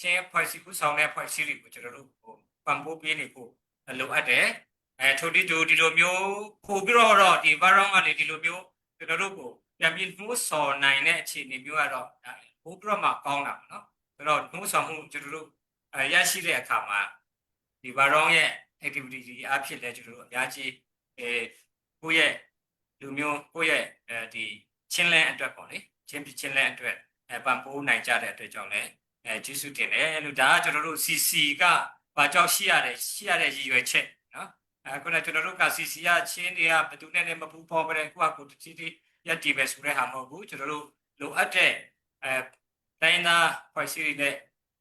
ချင်းဖွဲ့စည်းဥဆောင်တဲ့ဖွဲ့စည်းတွေကိုကျွန်တော်တို့ဟိုပံ့ပိုးပေးနေဖို့လိုအပ်တယ်။ အဲထိုဒီတူဒီလိုမျိုးပို့ပြီးတော့တော့ဒီဘာရောင်းကနေဒီလိုမျိုးကျွန်တော်တို့ကိုပြန်ပြီးနှိုးဆော်နိုင်တဲ့အခြေအနေမျိုးကတော့ဒါပို့ပြီးတော့မှကောင်းတာပေါ့နော်ဆိုတော့နှိုးဆော်မှုကျွန်တော်တို့အဲရရှိတဲ့အခါမှာဒီဘာရောင်းရဲ့ activity တွေအားဖြင့်လည်းကျွန်တော်တို့အများကြီးအဲကိုယ့်ရဲ့လူမျိုးကိုယ့်ရဲ့အဲဒီချင်းလဲအတွက်ပေါ့လေချင်းပြချင်းလဲအတွက်အဲပံ့ပိုးနိုင်ကြတဲ့အတွက်ကြောင့်လည်းအဲကျေးဇူးတင်တယ်လို့ဒါကကျွန်တော်တို့ CC ကဘာကြောင့်ရှိရတယ်ရှိရတဲ့ရည်ရွယ်ချက်နော်အဲခုနကကျွန်တော်တို့က CC ကချင်းတွေကဘယ်သူနဲ့လည်းမပူပေါင်းပဲကိုယ့်ဟာကိုယ်တတိတိရက်တည်ပဲဆိုတဲ့ဟာမဟုတ်ဘူးကျွန်တော်တို့လိုအပ်တဲ့အဲတိုင်းသားဖွဲ့စည်းတွေနဲ့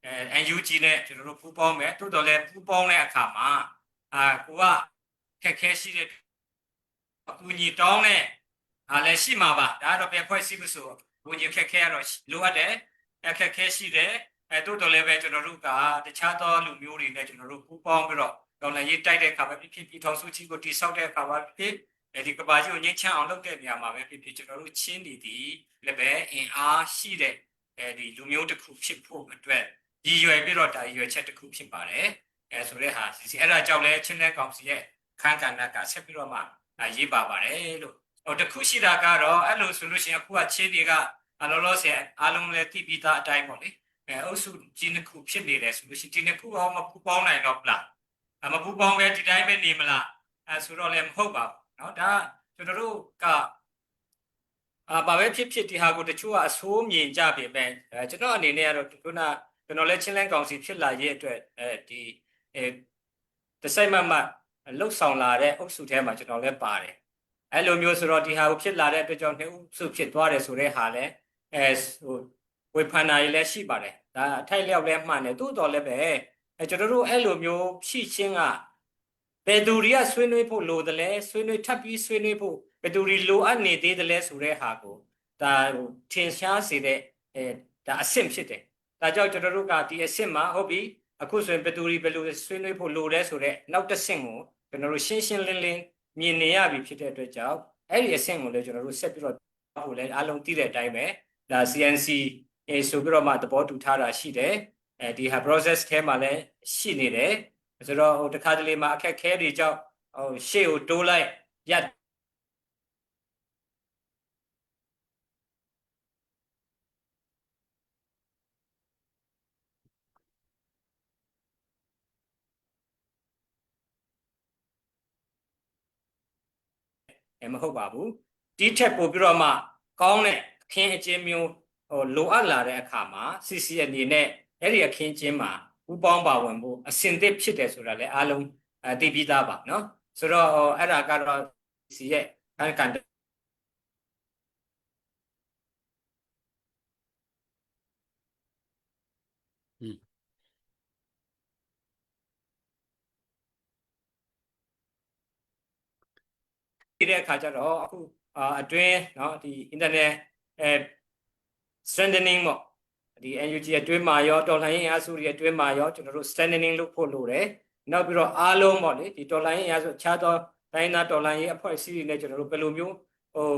အဲ NUG နဲ့ကျွန်တော်တို့ပူးပေါင်းမယ်တိုးတော်လည်းပူးပေါင်းတဲ့အခါမှာအာကိုကခက်ခဲရှိတဲ့အကူအညီတောင်းတဲ့အားလည်းရှိမှာပါဒါတော့ပြန်ဖွဲ့စည်းလို့ဆိုအကူအညီခက်ခဲရတော့လိုအပ်တယ်အခက်ခဲရှိတယ်အဲတိုးတော်လည်းပဲကျွန်တော်တို့ကတခြားသောလူမျိုးတွေနဲ့ကျွန်တော်တို့ပူးပေါင်းပြီးတော့တော်လည်းရေးတိုက်တဲ့အခါပဲဖြစ်ဖြစ်ပြည်ထောင်စုကြီးကိုတိဆောက်တဲ့အခါပဲဖြစ်အဲဒီကဘာကြီးကိုညှင်းချမ်းအောင်လုပ်တဲ့နေရာမှာပဲဖြစ်ဖြစ်ကျွန်တော်တို့ချင်းနေသည်လည်းပဲအင်အားရှိတဲ့အဲဒီလူမျိုးတစ်ခုဖြစ်ဖို့အတွက်ရည်ရွယ်ပြီးတော့ဒါရည်ရွယ်ချက်တစ်ခုဖြစ်ပါတယ်အဲဆိုတဲ့ဟာစီစီအဲ့ဒါကြောင့်လဲချင်းတဲ့ကောင်စီရဲ့ခန်းကဏ္ဍကဆက်ပြီးတော့မှရေးပါပါတယ်လို့ဟိုတခုရှိတာကတော့အဲ့လိုဆိုလို့ရှိရင်အခုကချင်းတွေကအလောလောဆယ်အားလုံးလည်းသိပြီးသားအတိုင်းပေါ့လေအဲအုပ်စုကြီးနှစ်ခုဖြစ်နေတယ်ဆိုလို့ရှိရင်ဒီနှစ်ခုအောင်မပူပေါင်းနိုင်တော့ဘူးလားအမပူပေါင်းပဲဒီတိုင်းပဲနေမလားအဲဆိုတော့လည်းမဟုတ်ပါဘူးเนาะဒါကျွန်တော်တို့ကအာဘာပဲဖြစ်ဖြစ်ဒီဟာကိုတချို့ကအဆိုးမြင်ကြပေမဲ့အဲကျွန်တော်အနေနဲ့ကတော့ခုနကျွန်တော်လည်းချင်းလန်းကောင်စီဖြစ်လာရဲ့အတွက်အဲဒီအဲတစိုက်မတ်မတ်လှုပ်ဆောင်လာတဲ့အုပ်စုထဲမှာကျွန်တော်လည်းပါတယ်အဲ့လိုမျိုးဆိုတော့ဒီဟာကိုဖြစ်လာတဲ့အတွက်ကြောင့်နှစ်အုပ်စုဖြစ်သွားတယ်ဆိုတဲ့ဟာလည်းအဲဟိုဝေဖန်တာတွေလည်းရှိပါတယ်ဒါအထိုက်လျောက်လည်းမှန်တယ်သို့တော်လည်းပဲအဲကျွန်တော်တို့အဲ့လိုမျိုးဖြစ်ချင်းကဘယ်သူတွေကဆွေးနွေးဖို့လိုတယ်လဲဆွေးနွေးထပ်ပြီးဆွေးနွေးဖို့ဘယ်သူတွေလိုအပ်နေသေးတယ်လဲဆိုတဲ့ဟာကိုဒါဟိုထင်ရှားစေတဲ့အဲဒါအဆင့်ဖြစ်တယ်ဒါကြောင့်ကျွန်တော်တို့ကဒီအဆင့်မှာဟုတ်ပြီအခုဆိုရင်ဘယ်သူတွေဘယ်လိုဆွေးနွေးဖို့လိုလဲဆိုတဲ့နောက်တစ်ဆင့်ကိုကျွန်တော်တို့ရှင်းရှင်းလင်းလင်းမြင်နေရပြီဖြစ်တဲ့အတွက်ကြောင့်အဲ့ဒီအဆင့်ကိုလည်းကျွန်တော်တို့ဆက်ပြီးတော့ဖို့လည်းအားလုံးသိတဲ့အတိုင်းပဲဒါ CNC အဲဆိုပြီးတော့မှသဘောတူထားတာရှိတယ်အဲဒီဟာ process ထဲမှာလည်းရှိနေတယ်ဆိုတော့ဟိုတခါတလေမှာအခက်ခဲတွေကြောင့်ဟိုရှေ့ကိုတိုးလိုက်ရပ်အဲမဟုတ်ပါဘူးဒီထက်ပိုပြီးတော့မှကောင်းတဲ့အခင်းအကျင်းမျိုးဟိုလိုအပ်လာတဲ့အခါမှာ CC အနေနဲ့အဲ့ဒီအခင်းအကျင်းမှာဥပေါင်းပါဝင်ဖို့အဆင်သင့်ဖြစ်တယ်ဆိုတာလည်းအားလုံးအသိပြီးသားပါเนาะဆိုတော့ဟိုအဲ့ဒါကတော့ CC ရဲ့ကန်ကန် တဲ့အခါကျတော့အခုအာအတွင်းเนาะဒီ internet အဲ strengthening ပေါ့ဒီ NUG အတွင်းမှာရောတော်လှန်ရေးအင်အားစုတွေအတွင်းမှာရောကျွန်တော်တို့ strengthening လုပ်ဖို့လိုတယ်နောက်ပြီးတော့အားလုံးပေါ့လေဒီတော်လှန်ရေးအင်အားစုအခြားသောတိုင်းသားတော်လှန်ရေးအဖွဲ့အစည်းတွေနဲ့ကျွန်တော်တို့ဘယ်လိုမျိုးဟို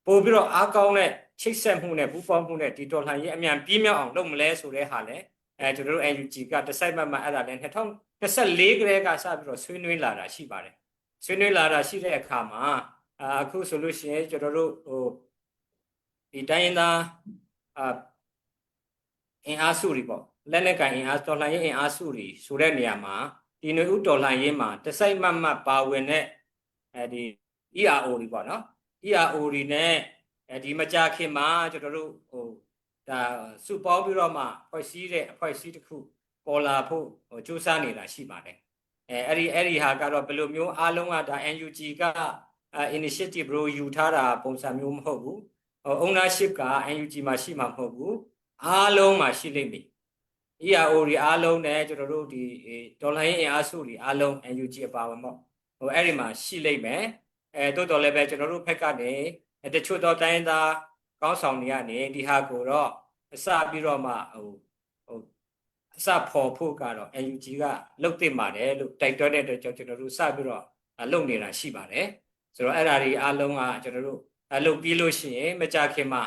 ပို့ပြီးတော့အားကောင်းတဲ့ချိတ်ဆက်မှုနဲ့ပူးပေါင်းမှုနဲ့ဒီတော်လှန်ရေးအမြန်ပြင်းမြောက်အောင်လုပ်မလဲဆိုတဲ့ဟာလည်းအဲကျွန်တော်တို့ NUG ကတစိုက်မတ်မတ်အဲ့ဒါလည်း2024ကလေးကစပြီးတော့ဆွေးနွေးလာတာရှိပါတယ်ဆွေးနွေးလာတာရှိတဲ့အခါမှာအခုဆိုလို့ရှိရင်ကျွန်တော်တို့ဟိုဒီတိုင်းရင်းသားအာအင်အားစုတွေပေါ့လက်နက်ကိုင်အင်အားတော်လှန်ရေးအင်အားစုတွေဆိုတဲ့နေရာမှာဒီຫນွေဥတော်လှန်ရေးမှာတစိုက်မတ်မတ်ပါဝင်တဲ့အဲဒီ ERO တွေပေါ့နော် ERO တွေနဲ့အဲဒီမကြခင်မှာကျွန်တော်တို့ဟိုဒါစုပေါင်းပြီးတော့မှဖွဲ့စည်းတဲ့အဖွဲ့အစည်းတစ်ခုပေါ်လာဖို့ဟိုစူးစမ်းနေတာရှိပါတယ်အဲအဲ့ဒီအဲ့ဒီဟာကတော့ဘယ်လိုမျိုးအားလုံးကဒါ NUG က initiative ဘလို့ယူထားတာပုံစံမျိုးမဟုတ်ဘူးဟို ownership က NUG မှာရှိမှာမဟုတ်ဘူးအားလုံးမှာရှိလိမ့်မယ် ERO တွေအားလုံးနဲ့ကျွန်တော်တို့ဒီဒေါ်လာရင်းအင်အားစုတွေအားလုံး NUG အပါဝင်ပေါ့ဟိုအဲ့ဒီမှာရှိလိမ့်မယ်အဲတိုးတော်လည်းပဲကျွန်တော်တို့ဘက်ကနေတချို့တော့တိုင်းသားကောင်းဆောင်တွေကနေဒီဟာကိုတော့အစပြီးတော့မှဟိုဟိုအစဖော်ဖို့ကတော့ NUG ကလုတ်တင်ပါတယ်လို့တိုက်တွန်းတဲ့အတွက်ကြောင့်ကျွန်တော်တို့စပြီးတော့လုတ်နေတာရှိပါတယ်ဆိုတော့အဲ့ဒါတွေအားလုံးကကျွန်တော်တို့အလုပ်ပြီးလို့ရှိရင်မကြခင်မှာ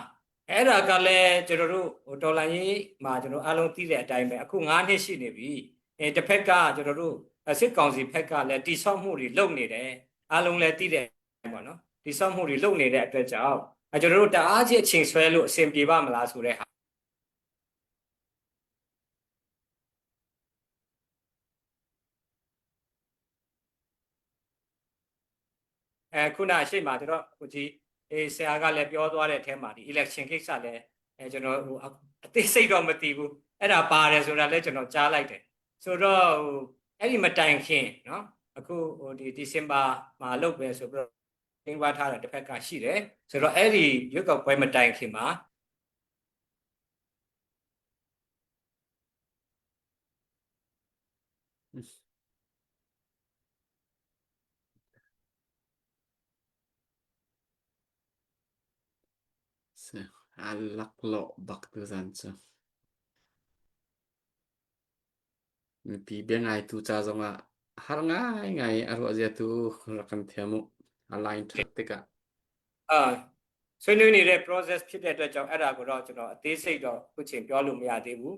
အဲ့ဒါကလည်းကျွန်တော်တို့ဟိုဒေါ်လာရင်းမှာကျွန်တော်အားလုံးသိတဲ့အတိုင်းပဲအခု9နှစ်ရှိနေပြီအဲတစ်ဖက်ကကျွန်တော်တို့ စစ်ကောင်စီဘက်ကလည်းတိဆောက်မှုတွေလုပ်နေတယ်အားလုံးလည်းသိတယ်ပေါ့နော်တိဆောက်မှုတွေလုပ်နေတဲ့အတွက်ကြောင့်ကျွန်တော်တို့တအားကြီးအချိန်ဆွဲလို့အဆင်ပြေပါမလားဆိုတဲ့ဟာ အဲခုနအရှိမကျွန်တော်ဟိုကြီးအေးဆရာကလည်းပြောသွားတဲ့အထဲမှာဒီ election ကိစ္စလည်းအဲကျွန်တော်ဟိုအသေးစိတ်တော့မသိဘူးအဲ့ဒါပါတယ်ဆိုတာလည်းကျွန်တော်ကြားလိုက်တယ်ဆိုတော့ဟိုအဲ့ဒီမတိုင်ခင်နော်အခုဟိုဒီဒီဇင်ဘာမှာလုပ်ပဲဆိုပြီးတော့တင်ပါထားတာတစ်ဖက်ကရှိတယ်ဆိုတော့အဲ့ဒီရွက်ကောက်ပွဲမတိုင်ခင်မှာ A laklawh bak tuzan cu. Mipi biangaitu ca zongah har ngaingai a ruah zia tu rak kan thiam u. A line ṭhat tikah. အာဆွေးနွေးနေတဲ့ process ဖြစ်တဲ့အတွက်ကြောင့်အဲ့ဒါကိုတော့ကျွန်တော်အသေးစိတ်တော့ခုချိန်ပြောလို့မရသေးဘူး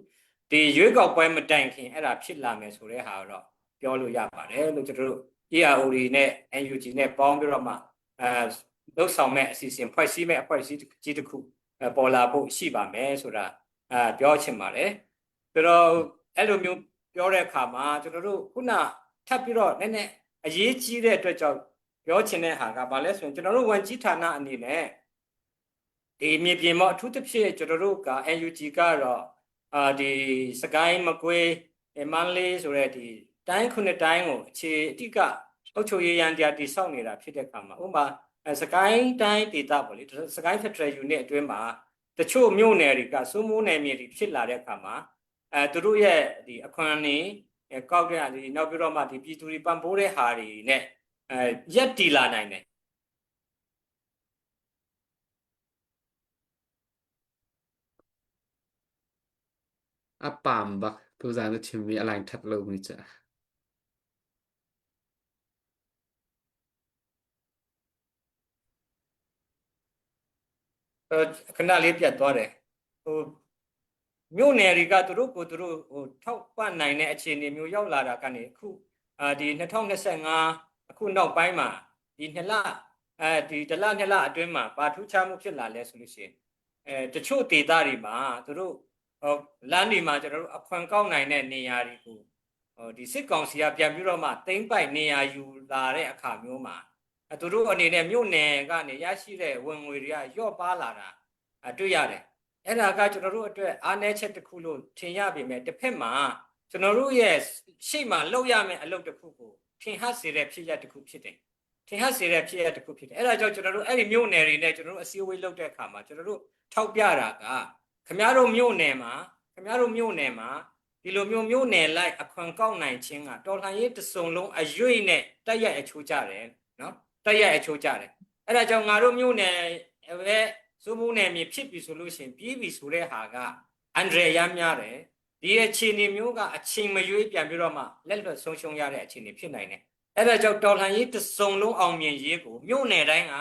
ဒီရွေးကောက်ပွဲမတိုင်ခင်အဲ့ဒါဖြစ်လာမယ်ဆိုတဲ့ဟာတော့ပြောလို့ရပါတယ်လို့ကျွန်တော်တို့ ERO တွေနဲ့ NUG နဲ့ပေါင်းပြီးတော့မှအဲလှုပ်ဆောင်မဲ့အစီအစဉ်ဖွဲ့စည်းမဲ့အဖွဲ့အစည်းကြီးတစ်ခုပေါ်လာဖို့ရှိပါမယ်ဆိုတာအဲပြောချင်ပါတယ်ဆိုတော့အဲ့လိုမျိုးပြောတဲ့အခါမှာကျွန်တော်တို့ခုနထပ်ပြီးတော့နည်းနည်းအရေးကြီးတဲ့အတွက်ကြောင့်ပြောချင်တဲ့ဟာကဘာလဲဆိုရင်ကျွန်တော်တို့ဝန်ကြီးဌာနအနေနဲ့ဒီမြေပြင်မှာအထူးသဖြင့်ကျွန်တော်တို့က NUG ကတော့အာဒီစကိုင်းမကွေးမန္တလေးဆိုတဲ့ဒီတိုင်းခုနှစ်တိုင်းကိုအခြေအဓိကအုပ်ချုပ်ရေးရန်တရားတည်ဆောက်နေတာဖြစ်တဲ့အခါမှာဥပမာစကိုင်းတိုင်းဒေသပေါ့လေစကိုင်း Federal Unit အတွင်းမှာတချို့မြို့နယ်တွေကစိုးမိုးနယ်မြေတွေဖြစ်လာတဲ့အခါမှာအဲသူတို့ရဲ့ဒီအခွန်အရေးကောက်တဲ့ဟာဒီနောက်ပြီးတော့မှဒီပြည်သူတွေပံ့ပိုးတဲ့ဟာတွေနဲ့အဲရက်တီလာနိုင်တယ် A pam bak tuzan na chimmi a line ṭhat lomi cu. ခဏလေးပြတ်သွားတယ်ဟိုမြို့နယ်တွေကသူတို့ကိုသူတို့ဟိုထောက်ပံ့နိုင်တဲ့အခြေအနေမျိုးရောက်လာတာကနေအခုအာဒီ2025အခုနောက်ပိုင်းမှာဒီနှစ်လအဲဒီတစ်လနှစ်လအတွင်းမှာပါထူးခြားမှုဖြစ်လာလဲဆိုလို့ရှိရင်အဲတချို့ဒေသတွေမှာသူတို့ဟိုလမ်းတွေမှာကျွန်တော်တို့အခွန်ကောက်နိုင်တဲ့နေရာတွေကိုဟိုဒီစစ်ကောင်စီကပြန်ပြီးတော့မှတိမ့်ပိုက်နေရာယူလာတဲ့အခါမျိုးမှာသူတို့အနေနဲ့မြို့နယ်ကနေရရှိတဲ့ဝင်ငွေတွေကလျော့ပါလာတာတွေ့ရတယ်အဲ့ဒါကကျွန်တော်တို့အတွက်အားနည်းချက်တစ်ခုလို့ထင်ရပေမဲ့တစ်ဖက်မှာကျွန်တော်တို့ရဲ့ရှေ့မှာလုပ်ရမယ့်အလုပ်တစ်ခုကိုထင်ဟပ်စေတဲ့ဖြစ်ရပ်တစ်ခုဖြစ်တယ်ထင်ဟပ်စေတဲ့ဖြစ်ရပ်တစ်ခုဖြစ်တယ်အဲ့ဒါကြောင့်ကျွန်တော်တို့အဲ့ဒီမြို့နယ်တွေနဲ့ကျွန်တော်တို့အစည်းအဝေးလုပ်တဲ့အခါမှာကျွန်တော်တို့ထောက်ပြတာကခင်ဗျားတို့မြို့နယ်မှာခင်ဗျားတို့မြို့နယ်မှာဒီလိုမျိုးမြို့နယ်လိုက်အခွန်ကောက်နိုင်ခြင်းကတော်လှန်ရေးတစုံလုံးအရွေ့နဲ့တက်ရက်အချိုးကြတယ်နော်တက်ရက်အချိုးကြတယ်အဲ့ဒါကြောင့်ငါတို့မြို့နယ်ပဲစိုးမိုးနယ်မြေဖြစ်ပြီဆိုလို့ရှိရင်ပြီးပြီဆိုတဲ့ဟာကအန္တရာယ်ရမ်းများတယ်ဒီအခြေအနေမျိုးကအချိန်မရွေးပြန်ပြီးတော့မှလက်လွတ်ဆုံးရှုံးရတဲ့အခြေအနေဖြစ်နိုင်တယ်အဲ့ဒါကြောင့်တော်လှန်ရေးတစုံလုံးအောင်မြင်ရေးကိုမြို့နယ်တိုင်းက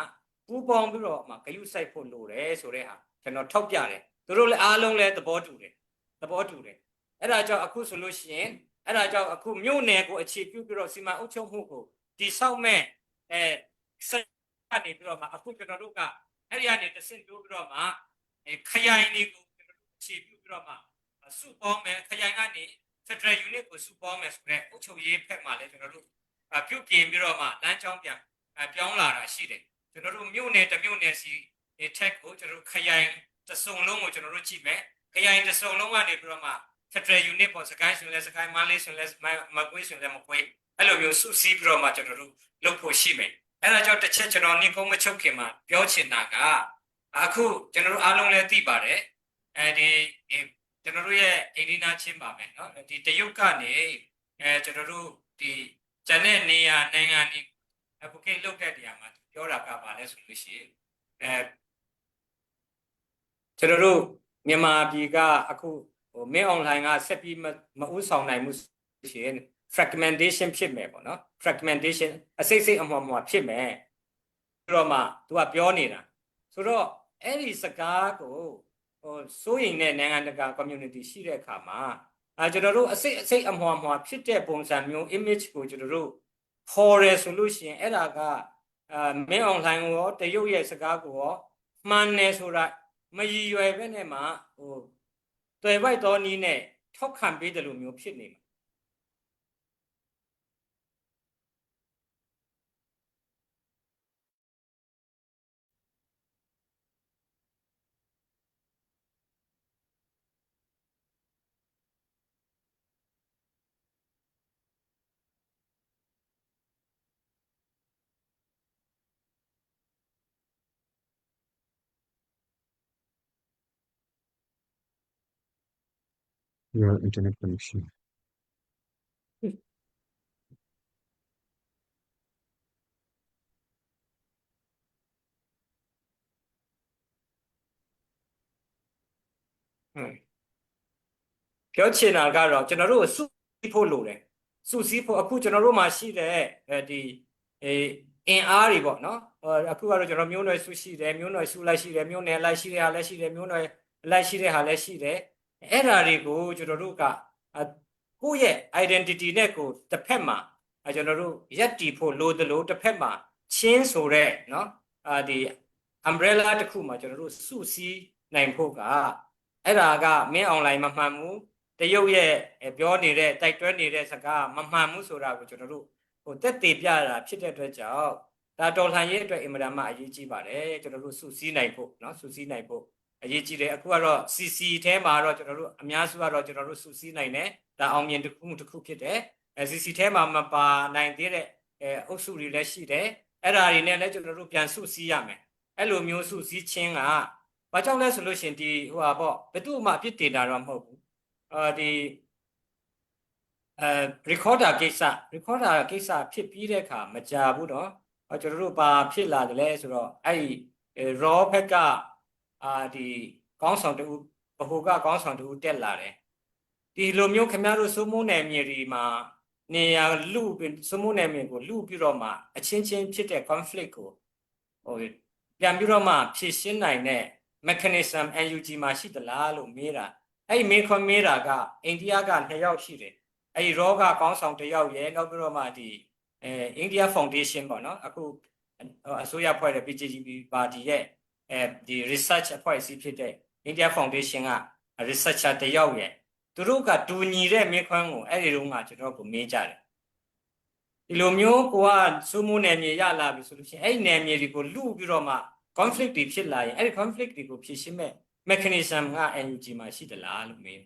ပူးပေါင်းပြီးတော့မှဂရုစိုက်ဖို့လိုတယ်ဆိုတဲ့ဟာကျွန်တော်ထောက်ပြတယ်သူတို့လည်းအားလုံးလည်းသဘောတူတယ်သဘောတူတယ်အဲ့ဒါကြောင့်အခုဆိုလို့ရှိရင်အဲ့ဒါကြောင့်အခုမြို့နယ်ကိုအခြေပြုပြီးတော့စီမံအုပ်ချုပ်မှုကိုတည်ဆောက်မဲ့အဲစကနေပြီးတော့မှအခုကျွန်တော်တို့ကအဲ့ဒီကနေတဆင့်တိုးပြီးတော့မှအဲခရိုင်တွေကိုကျွန်တော်တို့အခြေပြုပြီးတော့မှစုပေါင်းမယ်ခရိုင်ကနေ Federal Unit ကိုစုပေါင်းမယ်ဆိုတော့အုပ်ချုပ်ရေးဖက်မှာလည်းကျွန်တော်တို့ပြုပြင်ပြီးတော့မှလမ်းကြောင်းပြန်ပြောင်းလာတာရှိတယ်ကျွန်တော်တို့မြို့နယ်တစ်မြို့နယ်စီထက်ကိုကျွန်တော်တို့ခရိုင်တစုံလုံးကိုကျွန်တော်တို့ကြည့်မယ်ခရိုင်တစုံလုံးကနေပြီးတော့မှ Federal Unit ပေါ်စကိုင်းဆိုလဲစကိုင်းမန္တလေးဆိုလဲမကွေးဆိုလဲမကွေးအဲ့လိုမျိုးစုစည်းပြီးတော့မှကျွန်တော်တို့လုပ်ဖို့ရှိမယ်အဲ့ဒါကြောင့်တစ်ချက်ကျွန်တော်နှင်းကုန်းမချုပ်ခင်မှာပြောချင်တာကအခုကျွန်တော်တို့အားလုံးလည်းသိပါတယ်အဲဒီကျွန်တော်တို့ရဲ့အိန္ဒိနာချင်းပါမယ်နော်ဒီတရုတ်ကနေအဲကျွန်တော်တို့ဒီကျန်တဲ့နေရာနိုင်ငံတွေ advocate လုပ်တဲ့နေရာမှာပြောတာကပါလဲဆိုလို့ရှိရင်အဲကျွန်တော်တို့မြန်မာပြည်ကအခုဟိုမင်းအွန်လိုင်းကဆက်ပြီးမဥဆောင်နိုင်မှုရှိရင် fragmentation ဖြစ်မယ်ပေါ့နော် fragmentation အစိတ်စိတ်အမွှာမွှာဖြစ်မယ်ပြီးတော့မှ तू ကပြောနေတာဆိုတော့အဲ့ဒီစကားကိုဟိုစိုးရင်တဲ့နိုင်ငံတကာ community ရှိတဲ့အခါမှာ အဲကျွန်တော်တို့အစိတ်အစိတ်အမွာမွာဖြစ်တဲ့ပုံစံမျိုး image ကိုကျွန်တော်တို့ခေါ်ရဲဆိုလို့ရှိရင်အဲ့ဒါကအာမင်းအောင်လှိုင်ရောတရုတ်ရဲ့စကားကိုရောမှန်တယ်ဆိုတာမရည်ရွယ်ပဲနဲ့မှဟိုတွေ့ပိုက်တော်နီးနဲ့ထောက်ခံပေးတယ်လို့မျိုးဖြစ်နေမှာ Your internet connection. ပြောချင်တာကတော့ကျွန်တော်တို့စုစည်းဖို့လိုတယ်စုစည်းဖို့အခုကျွန်တော်တို့မှာရှိတဲ့အဲဒီအဲအင်အားတွေပေါ့နော်အခုကတော့ကျွန်တော်မျိုးနွယ်စုရှိတယ်မျိုးနွယ်စုလိုက်ရှိတယ်မျိုးနယ်လိုက်ရှိတဲ့ဟာလည်းရှိတယ်မျိုးနွယ်လိုက်ရှိတဲ့ဟာလည်းရှိတယ်အဲ့ဓာတွေကိုကျွန်တော်တို့ကကိုယ့်ရဲ့ identity နဲ့ကိုတစ်ဖက်မှာကျွန်တော်တို့ရက်တီဖို့လိုသလိုတစ်ဖက်မှာချင်းဆိုတဲ့နော်အာဒီ umbrella တစ်ခုမှာကျွန်တော်တို့စုစည်းနိုင်ဖို့ကအဲ့ဒါကမင်းအွန်လိုင်းမမှန်ဘူးတရုတ်ရဲ့ပြောနေတဲ့တိုက်တွဲနေတဲ့စကားမမှန်ဘူးဆိုတာကိုကျွန်တော်တို့ဟိုတက်သေးပြတာဖြစ်တဲ့အတွက်ကြောင့်ဒါတော်လှန်ရေးအတွက်အင်မတန်မှအရေးကြီးပါတယ်ကျွန်တော်တို့စုစည်းနိုင်ဖို့နော်စုစည်းနိုင်ဖို့အရေးကြီးတယ်အခုကတော့ CC ထဲမှာတော့ကျွန်တော်တို့အများစုကတော့ကျွန်တော်တို့စုစည်းနိုင်တယ်ဒါအောင်မြင်တစ်ခုတစ်ခုဖြစ်တယ်အဲ CC ထဲမှာမပါနိုင်သေးတဲ့အဲအုပ်စုတွေလည်းရှိတယ်အဲ့ဒါတွေနဲ့လည်းကျွန်တော်တို့ပြန်စုစည်းရမယ်အဲ့လိုမျိုးစုစည်းခြင်းကဘာကြောင့်လဲဆိုလို့ရှိရင်ဒီဟိုဟာပေါ့ဘယ်သူမှအပြစ်တင်တာတော့မဟုတ်ဘူးအာဒီအဲ recorder ကိစ္စ recorder ကိစ္စဖြစ်ပြီးတဲ့အခါမကြဘူးတော့ကျွန်တော်တို့ဘာဖြစ်လာတယ်လဲဆိုတော့အဲ့ဒီ raw ဘက်ကအာဒီကောင်းဆောင်တူဘဟုကကောင်းဆောင်တူတက်လာတယ်ဒီလိုမျိုးခင်ဗျားတို့စိုးမိုးနယ်မြေတွေမှာနေရာလူစိုးမိုးနယ်မြေကိုလူပြီးတော့မှအချင်းချင်းဖြစ်တဲ့ conflict ကိုဟိုပြန်ပြီးတော့မှဖြည့်ရှင်းနိုင်တဲ့ mechanism NUG မှာရှိသလားလို့မေးတာအဲ့ဒီမေးခွန်းမေးတာကအိန္ဒိယကနှစ်ယောက်ရှိတယ်အဲ့ဒီရောကကောင်းဆောင်တစ်ယောက်ရယ်နောက်ပြီးတော့မှဒီအဲအိန္ဒိယ Foundation ပေါ့နော်အခုအစိုးရဖွဲ့တဲ့ PJGP ပါတီရဲ့အဲဒီ research အဖွဲ့အစည်းဖြစ်တဲ့ India Foundation က researcher တစ်ယောက်ရယ်သူတို့ကတူညီတဲ့မေးခွန်းကိုအဲ့ဒီတုန်းကကျွန်တော်ကိုမေးကြတယ်ဒီလိုမျိုးကိုကစိုးမိုးနယ်မြေရလာပြီဆိုလို့ရှိရင်အဲ့ဒီနယ်မြေတွေကိုလူပြီးတော့မှ conflict တွေဖြစ်လာရင်အဲ့ဒီ conflict တွေကိုဖြေရှင်းမဲ့ mechanism က NUG မှာရှိသလားလို့မေး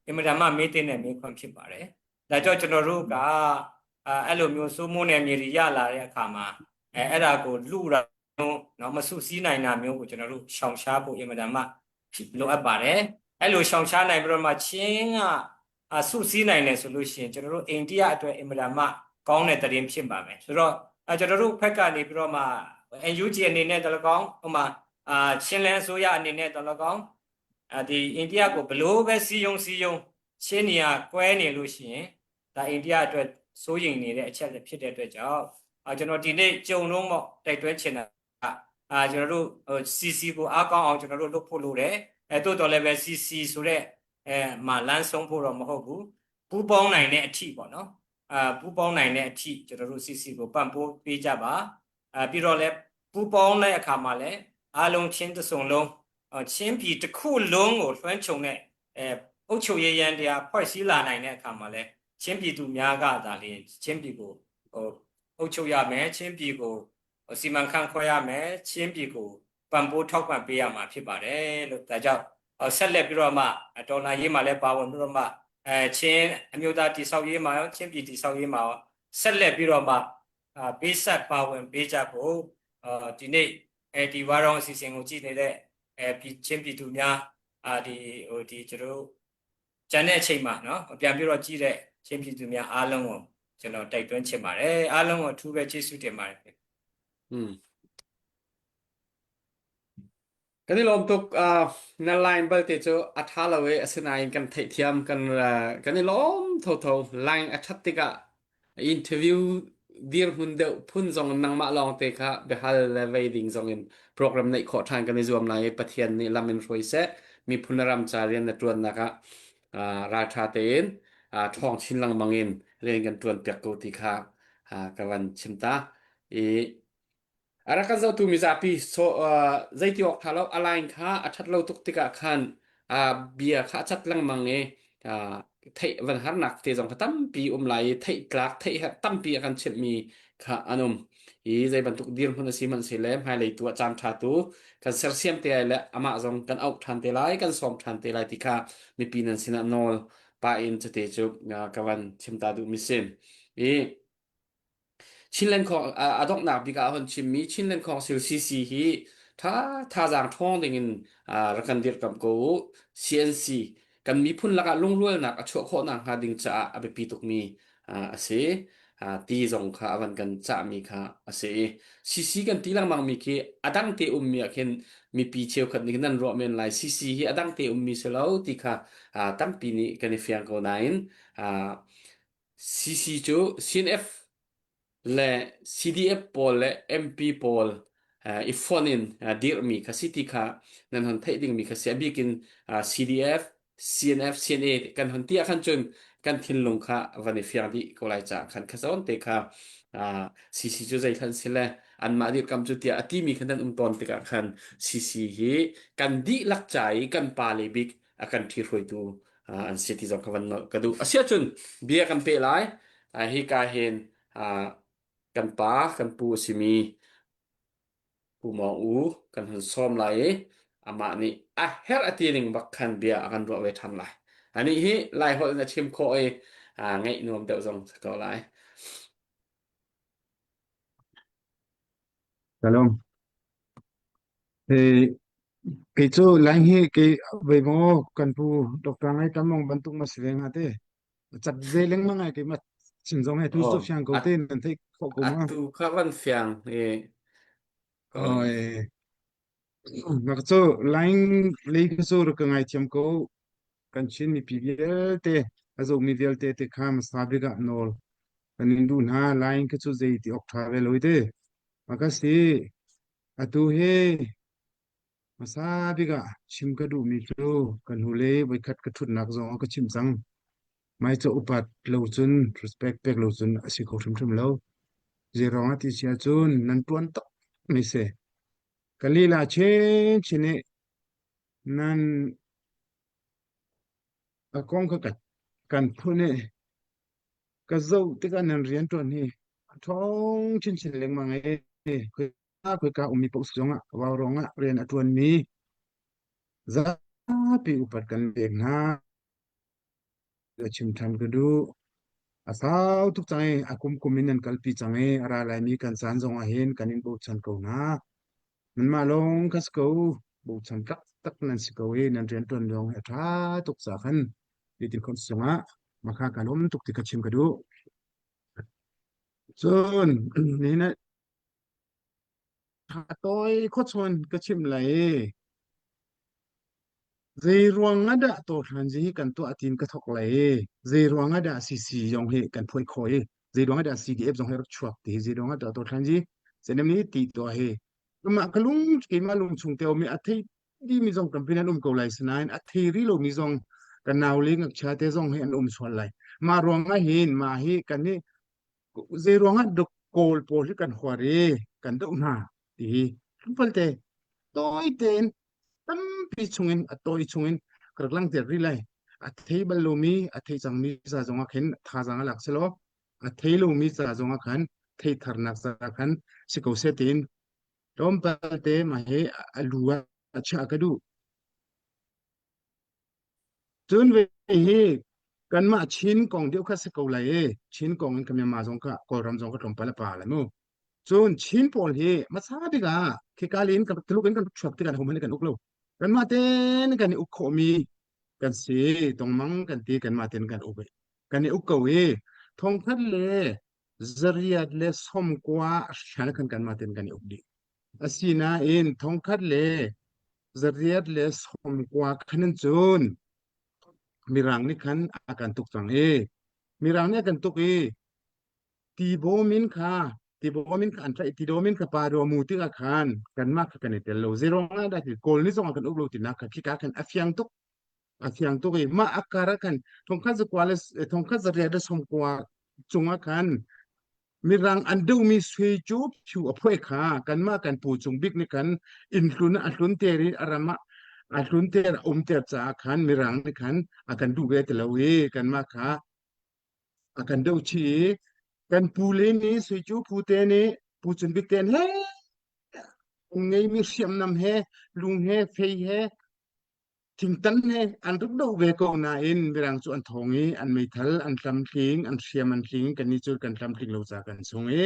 အင်မတန်မှမေးတဲ့မေးခွန်းဖြစ်ပါတယ်ဒါကြောင့်ကျွန်တော်တို့ကအဲ့လိုမျိုးစိုးမိုးနယ်မြေတွေရလာတဲ့အခါမှာအဲအဲ့ဒါကိုလူတာမျိုးနော်မဆုစည်းနိုင်တာမျိုးကိုကျွန်တော်တို့ရှောင်ရှားဖို့အင်မတန်မှလိုအပ်ပါတယ်အဲ့လိုရှောင်ရှားနိုင်ပြီးတော့မှချင်းကအဆုစည်းနိုင်တယ်ဆိုလို့ရှိရင်ကျွန်တော်တို့အိန္ဒိယအတွက်အင်မတန်မှကောင်းတဲ့တရင်ဖြစ်ပါမယ်ဆိုတော့အဲကျွန်တော်တို့ဖက်ကနေပြီးတော့မှ NUG အနေနဲ့တလကောင်းဟိုမှာအာချင်းလန်းဆိုရအနေနဲ့တလကောင်းအဲဒီအိန္ဒိယကိုဘလို့ပဲစီယုံစီယုံချင်းနေရကွဲနေလို့ရှိရင်ဒါအိန္ဒိယအတွက်စိုးရိမ်နေတဲ့အချက်လည်းဖြစ်တဲ့အတွက်ကြောင့်အာကျွန်တော်ဒီနေ့ကြုံတော့မော့တိုက်တွဲချင်တာအာကျွန်တော်တို့ဟို CC ကိုအားကောင်းအောင်ကျွန်တော်တို့လုပ်ဖို့လိုတယ်အဲတိုးတော်လည်းပဲ CC ဆိုတဲ့အဲမှာလမ်းဆုံးဖို့တော့မဟုတ်ဘူးပူးပေါင်းနိုင်တဲ့အထိပေါ့နော်အာပူးပေါင်းနိုင်တဲ့အထိကျွန်တော်တို့ CC ကိုပံ့ပိုးပေးကြပါအာပြီးတော့လည်းပူးပေါင်းတဲ့အခါမှာလည်းအားလုံးချင်းတစုံလုံးချင်းပြည်တစ်ခုလုံးကိုလွှမ်းခြုံတဲ့အဲအုပ်ချုပ်ရေးရန်တရားဖွဲ့စည်းလာနိုင်တဲ့အခါမှာလည်းချင်းပြည်သူများကသာလျှင်ချင်းပြည်ကိုဟိုအုပ်ချုပ်ရမယ်ချင်းပြည်ကိုစီမံခန့်ခွဲရမယ်ချင်းပြည်ကိုပံ့ပိုးထောက်ပံ့ပေးရမှာဖြစ်ပါတယ်လို့ဒါကြောင့်ဆက်လက်ပြီးတော့မှဒေါ်လာရေးမှာလည်းပါဝင်ပြီးတော့မှအဲချင်းအမျိုးသားတိဆောက်ရေးမှာရောချင်းပြည်တိဆောက်ရေးမှာရောဆက်လက်ပြီးတော့မှပေးဆက်ပါဝင်ပေးကြဖို့အာဒီနေ့အဲဒီဝါရောင်းအစီအစဉ်ကိုကြည့်နေတဲ့အဲပြည်ချင်းပြည်သူများအာဒီဟိုဒီကျွန်တော်တို့ကျန်တဲ့အချိန်မှာနော်ပြန်ပြီးတော့ကြည့်တဲ့ချင်းပြည်သူများအားလုံးကိုကျွန်တော်တိုက်တွန်းချင်ပါတယ်အားလုံးကိုအထူးပဲကျေးဇူးတင်ပါတယ် อืม Kan i lawm tuk na line balte cu a ṭha lo i asinain kan theihthiam kan kan i lawm thotho line a ṭhat tikah interview dirhmun deuh phun zong in nangmah lawng te kha biahal le vei ding zong in program neih khawh ṭhan kan i zuam lai i Pathian nih lam in hruai seh miphun le ram ca rian na ṭuannak ah ralṭha tein. ṭhawng chin lengmang in rian kan ṭuan piak ko ti kha ka van chim ta. I A rak kan zohtu mizapi so, uh, zeiti awk ṭha lo a line kha a ṭhat lo tuk tikah khan uh, bia kha a cat lengmang i uh, theih van harnak te zong kha tampi um lai i theih tlak theih herh tampi a kan chimhmi kha an um i zei bantuk dirhmun a si hmanh si le hmailei tu ah caan ṭha tu kan sersiam te lai le amah zong kan auh ṭhan te lai kan sawm ṭhan te lai ti kha mipi nan sinah nawl pah in cute cu uh, ka van chim ta duhmi si i Chinland a donghnak bik ah a hun chimmi Chinland Council CC hi tha thazaang ṭhawng dingin rak kan dirhkamh ko u. CNC kan miphun lakah lungrualnak a chuah khawh nakhnga ding caah a biapi tukmi a si. Ti zong kha a van kan cahmi kha a si i CC kan ti lengmangmi khi a dang te ummi ah khin mipi cheukhat nih nan ruah men lai. CC hi a dang te ummi si lo ti kha tampi nih kan i fiang ko nain CC cu CNF le CDF pawl le MP pawl i fonh in dirhmi kha si ti kha nan hon theih dingmi kha si. A bik in CDF, CNF, CNA kan hon ti ah khan cun kan thinlung kha van i fiang dih ko lai caah khan kha zawn te kha CC cu zeihlan si le anmah dirhkam cu tiah a timi kha nan um tawn tikah khan CC hi kan dihlak ca i kan pale bik a kan ṭhihruaitu an si ti zong ka van nolh ka duh. Asiahcun bia kan peh lai. Hika hin kan pa, kan pu a simi Pu Maung U kan hun sawm lai i amah nih a herh a ti ning bak khan bia a kan ruah ve ṭhan lai. Anih hi Laiholh in a chim khawh i ngaih nuam deuh zong si ko lai. Shalom. Hey, Kei cu laing hi kei vei maw kan pu Dr. Ngai Tam Mong bantuk ma si ve nga te. Cat ve lengmang ai kei ma chim zong he tu Oh, cu fiang ko at te nan theih khawh ko ma. atu kha van fiang i Oi nak cu laing lei ka cu rak ka ngai thiam ko kan Chin mipi vialte a zohmi vialte te kha hmasa bik ah nawl kan in duh hna laing ka cu zei ti awk ṭha ve lo te. Maka si atu hi Hmasa bik ah chim ka duhmi cu ka hnulei voikhat ka ṭhutnak zong ah ka chim cang. Hmaica upat lo cun respect pek lo cun a si kho hrimhrim lo. Zeiruang ah ti si ahcun nan ṭuan takmi si. Ka lila chinchin i nan a kong kha kan phun i ka zoh tikah nan rianṭuan hi a ṭhawng chinchin lengmang i Khoika ummi paoh zongah vaurawng ah rian a ṭuanmi zapi upat kan pek hna. A chim ṭhan ka duh. A sau tuk cang i a kumkum in nan kalpi cang i a ra laimi kan caan zong ah hin kan in bochan ko hna. Nanmah lawng kha si ko, bochan taktak nan si ko i nan rianṭuan lawng hi a ṭha tuk caah khan hitin khon sungah makha ka lawm tuk ti ka chim ka duh. Cun nihin ah A tawi khuachuan ka chimh lai i zeiruang ah dah tawhranzi hi kan tuah tiin ka thawk lai i zeiruang ah dah CC zong hi kan phuai khawh i zeiruang ah dah CDF zong hi rak chuak ti hi zeiruang ah dah tawhranzi zenem nih ti tuah hi mah ka lung keimah lung chung te um i a thei dimi zong tampi nan um ko lai sinain a thei rih lomi zong kan nau le ngakchia te zong hi an um sual lai mah ruang ah hin mah hi kan i Zeiruang ah duk Kawl pawl hi kan huar i kan doh hna ti hi tlawmpal te tawi tein tampi chungin a tawi chungin ka rak langhter rih lai. A thei bal lomi, a thei cangmi ca zongah khin thazaang a lak selaw a thei lomi ca zongah khan theitharnak ca khan si ko seh tiin tlawmpal te mah hi a lu ah chiah ka duh. Cun ve hi kanmah Chin kong deuh kha si ko lai i Chin kong in ka Myanmar zong kha Kawlram zong ka tlawmpal a pa lai mu. Cun Chin pawl hi hmasa bik ah khika in kan Tuluk in kan chuak tikah hohmanh kan uk lo. Kanmah tein kan i uk khawhmi kan si tongmang kan ti kanmah tein kan uk i kan i uk ko i thongkhat le zariat le sawmkua hrial khan kanmah tein kan i uk dih. Asinain thongkhat le zariat le sawmkua khan in cun Mirang nih khan a kan tuk cang i Mirang nih a kan tuk i Tibaw min kha Tibaw min kha an tlaih Tidaw min kha pa mu tikah khan kanmah kha kan i tel lo. Zeiruang ah dah ti Kawl nih zong a kan uk lo tinak kha khika khan a fiang tuk. A fiang tuk i mah a kar ah khan thongkhat zakua le thongkhat zariat le sawmkua cungah khan Mirang an dohmi sui cu phu a phuai kha kanmah kan pu cung bik nih khan inn hlun a hlun ter i a ram ah a hlun ter a um ter caah khan Mirang nih khan a kan duh ve ti lo i kanmah kha a kan doh chih i kan pu le nih sui cu phu te nih pu cung bik te he an ngeimi hriamnam he lung he fei he Thingtan he an rak doh ve ko nain Mirang cu an thawng i an meithal an tlamtling, an hriam an tling, kannih cu kan tlamtling lo ca kan sung i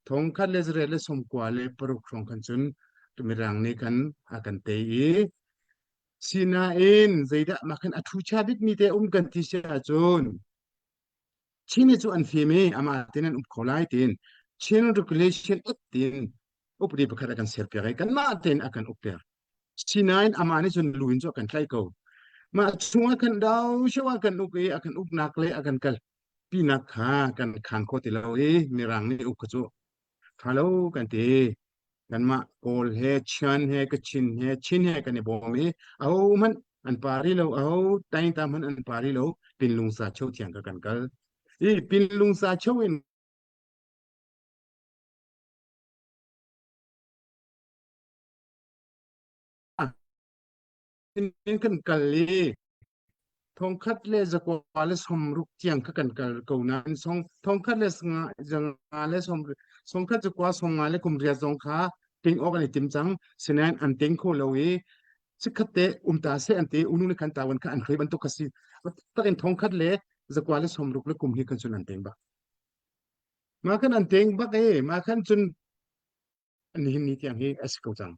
thongkhat le zarel le sawmkua le paruk hrawng khan cun Mirang nih khan a kan tei i sinain zeidah mah khan a ṭhucha bikmi te um kan ti si ahcun Chin hi cu an fim i amah tein an um kho lai tiin Chin Regulation Act tiin upadi pakhat a kan serpiak i kanmah tein a kan ukpiak. Sinain amah nih cun lu in cu a kan tlaih ko. Mah chungah kan do sio ah kan uk i a kan uknak le a kan kal pinak kha kan khan kho ti lo i Mirang nih uk kha cu ṭha lo kan ti. Kanmah Kawl he Chian he Kachin he Chin he kan i bawm i ahohmanh an pari lo aho taingta hmanh an pari lo Pinlungsa cheu thiang kha kan kal. I Pinlungsa cheu in in kan kal i thongkhat le zakua le sawmruk tiang kha kan kal ko nain song thongkhat le zanga le sawm songkhat zakua sawmnga le kum riat zong kha ting awk an i tim cang sinain an ting kho lo i chikkhat te um ta se an ti unu le khan tawan kha an hrei bantuk kha si tak in thongkhat le zakua le sawmruk le kum hi kan cun an ting bak ma khan an ting bak e ma khan cun nihin ni tiang hi a si ko cang.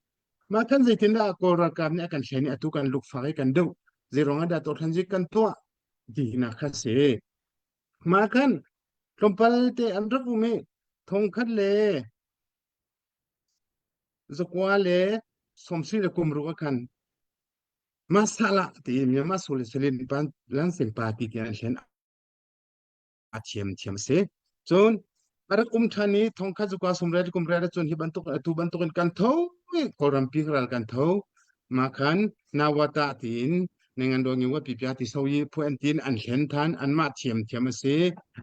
Mah khan zeitindah Kawl ralkap nih a kan hlen i atu kan lukfak i kan doh zeiruang ah dah tuahthlanzik kan tuah ti nak kha si. Mah khan tlawmpal te an rak um i thongkhat le zakua le sawmsarih le kum ruk ah khan Masala ti Myanmar Socialist Lansing Party tiah an hlen a thiamthiam a si. Cun a rak um ṭhan i thongkhat zuka sumret kumret cun hi bantuk atu bantukin kan tho i Kawlrampi ral kan tho. Mah khan nawata tiin nengan do ngi wa pipia ti so yi phu an tin an hlen than anmah thiamthiam a si.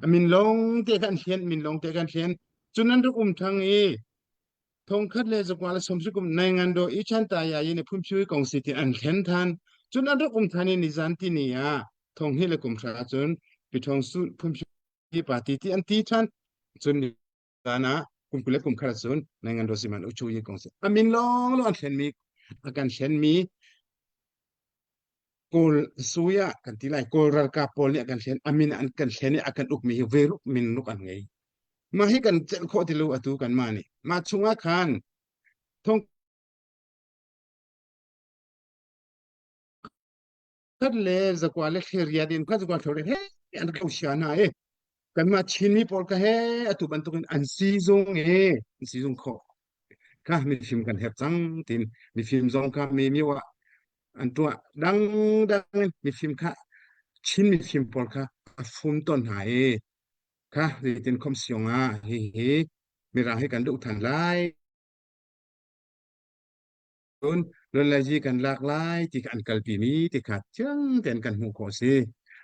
A min lawng te kan hlen min lawng te kan hlen. Cun an rak um ṭhang i thongkhat le zakwa le sawmsi kum nengan do i chan ta ya yi ne phunphiu kong si ti an hlen than. Cun an rak um than i nizan ti ni ah thong hi le kum hra cun pithong su phunphi party ti an ti than cun zan ah kum kul le kum khat cun nangan ro siman uchu yi kong si amin long long an thlen mi akan thlen mi kawl suya kan ti lai kawl ralkap pawl nih akan thlen amin an kan thlen i akan uk mi hi veruk min ruk an ngei ma hi kan celh khawh ti lo atu kan ma nih ma chungah khan thong khat le zakua le thliariat in khat zakua thliariat he an rak sia hna i kanmah Chinmi pawl ka he atu bantukin an sizung i an sizung khawh kha mifim kan herh cang tin mifim zong kha mi miu ah an tuah dangdang in mifim kha Chin mifim pawl kha a fum ton hna i kha zeitin khom siong ah hi hi mirang hi kan duh than lai Cun Lawlazi kan lak lai ti kha an kalpimi ti kha thiang tein kan hmuh khawh a si.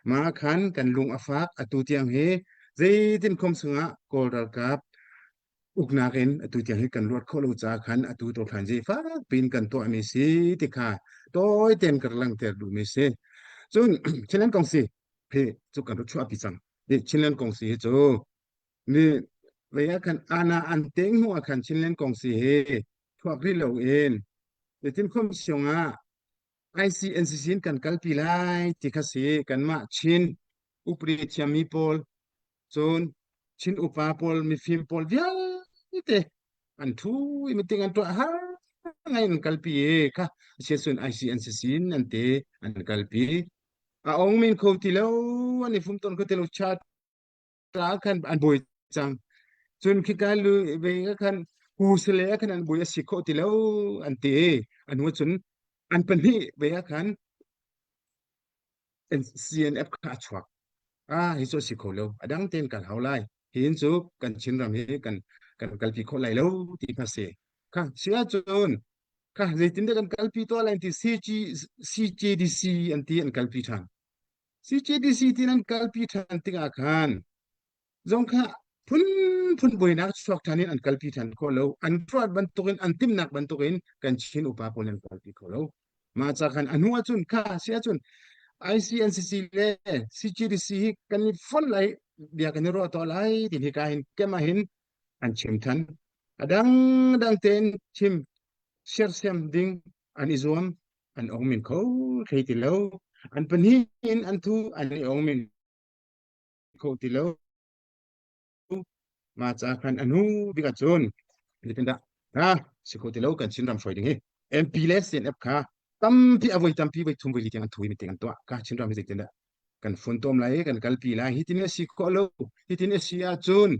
Mah khan kan lung a fak atu tiang hi zeitin khom chungah Kawl ralkap uknak in atu tiang hi kan luat khawh lo caah khan atu tothlan zi fak piin kan tuahmi si ti kha tawi tein ka rak langhter duhmi si. Cun Chinland kong si hi cu kan rak chuahpi cang. Hi Chinland kong si hi cu ni vei ah khan ana an teng hnu ah khan Chinland kong si hi thuak rih loin zeitin khom siong ah ICNCC in kan kalpi lai ti kha si kanmah Chin upri thiammi pawl cun Chin upa pawl mifim pawl vialte an thu i meeting an tuah har ngai an kalpi i kha siasun ICNCC in an te an kalpi a ong min kho ti lo an i fum ton kho ti lo chat ta khan an buai cang cun khika lu ve khan hu sele khan an buai a si khawh ti lo an ti an hu cun an pahnih ve khan CNF kha a chuak ah hi cu a si kho lo a dang tein kan hau lai hin cu kan Chinram hi kan kan kalpi khawh lai lo ti kha si kha si ahcun. Kha zeitindah kan kalpi tuah lai ti CG, CJDC an ti an kalpi ṭhan. CJDC ti an kalpi ṭhan tikah khan zong kha phunphun buainak chuak ṭhan in an kalpi ṭhan kho lo. An ruat bantukin an timhnak bantukin kan Chin upa pawl an kalpi kho lo. Mah ca khan a hnu ahcun kha si ahcun ICNCC le CGDC hi kan i fonh lai bia kan i ruah tuah lai ti hi ka hin kem ah hin an chim than. A dangdang tein chim sersiam ding an i zuam an ong min kho thei ti lo. An pahnih in an thu an i ong min kho ti lo. Mah ca khan a hnu bik ahcun zeitindah ha si kho ti lo kan Chinram hruai ding hi MP le CNF kha tampi a voi tampi voi thum voi li tiang an thu i meeting an tuah ka Chinram hi zeitindah kan funtom lai kan kalpi lai hitin a si khawh lo hitin a si ahcun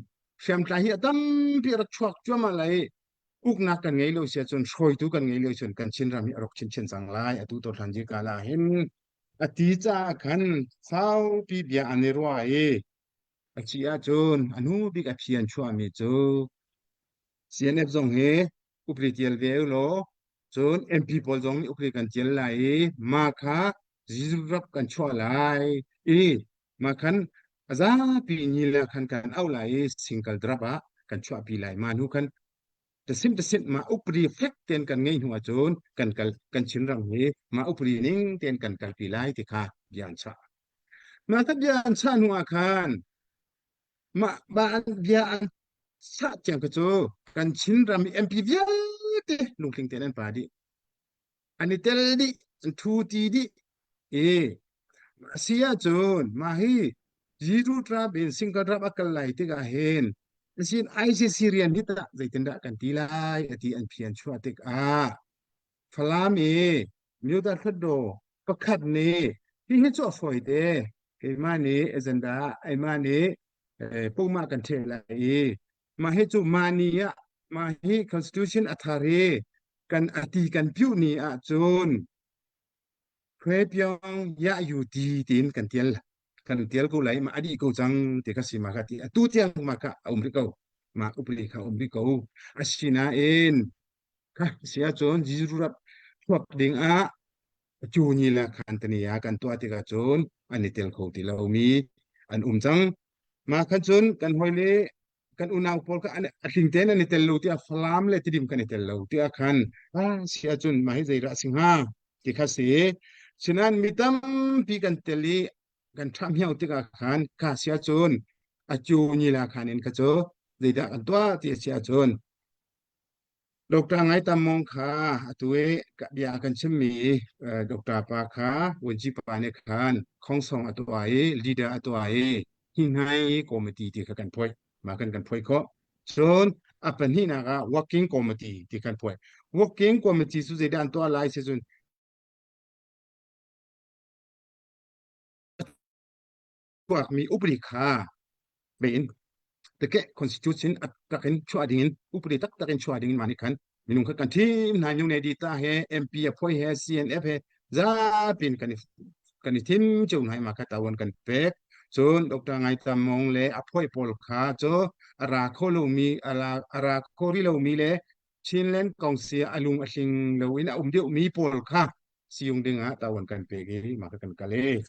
hriamtlai hi a tampi a rak chuak cuahmah lai uknak kan ngei lo si ahcun hruaitu kan ngei lo cun kan Chinram hi a rak chinchin cang lai atu to thlan ji kala hin a ti caah khan saupi bia an i ruah i a si ahcun a hnu bik a phi an chuahmi cu CNF zong hi upri tial ve u law cun MP pawl zong nih upri kan tial lai i mah kha Jesuh kan chuah lai i mah khan a zapi ni le khan kan auh lai i single drop ah kan chuahpi lai mah hnu khan tasim tasin mah upri fek ten kan ngei hnu ahcun kan kal kan Chinram hi mah upri ning ten kan kalpi lai ti kha bia an chah. Mah kha bia an chah hnu ah khan mah ba an bia an chah tiang kha cu kan Chinram i MP vialte lungtling tein an pa dih. An i tel dih, an thu ti dih. I a si ahcun mah hi Ziru trap in single trap a kal lai tikah hin asin ICC rian hi tah zeitindah kan ti lai ati an phi an chuah tikah Falam i Myota Hlutdaw pakhat nih hihi cu a fawi te keimah nih agenda keimah nih pumah kan ṭheh lai i mah hi cu mah ni ah mah hi constitution a thar i kan ati kan piuh ni ahcun Hwe-pyong ya yu ti tiin kan tial kan tial ko lai ma adi ko cang ti ka si ma ka ti atu tiang ma ka a um rih ko ma upli kha um rih ko asinain kha si ahcun Jesuh rap chuak ding ah cu ni le khan tani ah kan tuah tikah cun an i tel kho ti lomi an um cang mah khan cun kan hoi le kan unau pawl kha an a tling tein an i tel lo tiah Falam le Tidim kan i tel lo tiah khan ah si ahcun mah hi zeidah a si hnga ti kha si sinain mi tampi kan tel i kan ṭhahmiau tikah khan kha si ahcun a cu ni la khan in kha cu zeidah kan tuah ti a si ahcun Doctor Ngai Tam Mong kha atu i bia a kan chimmi Doctor pa kha Vuanci pa nih khan khongsong a tuah i leader a tuah i hi hnai committee ti kha kan phuai. Mah kan kan phuai khawh. Cun a pahnihnak ah working committee ti kan phuai. Working committee cu zeidah an tuah lai si cun tuakmi upadi kha vein teke constitution tak in chuah ding in upadi taktak in chuah ding in mah nih khan minung kha kan thim hna minung ne di ta he MP a phoi he CNF he zapin kan i kan i thim cio hna ma kha tawan kan pek cun Dr. Ngai Tam Mong le a phoi pawl kha cu a ra kho lomi a ra a ra kho ri lomi le Chinland Council a lung a hling lo in a um deuh mi pawl kha siyung ding ah tawan kan pek i mah kha kan kal i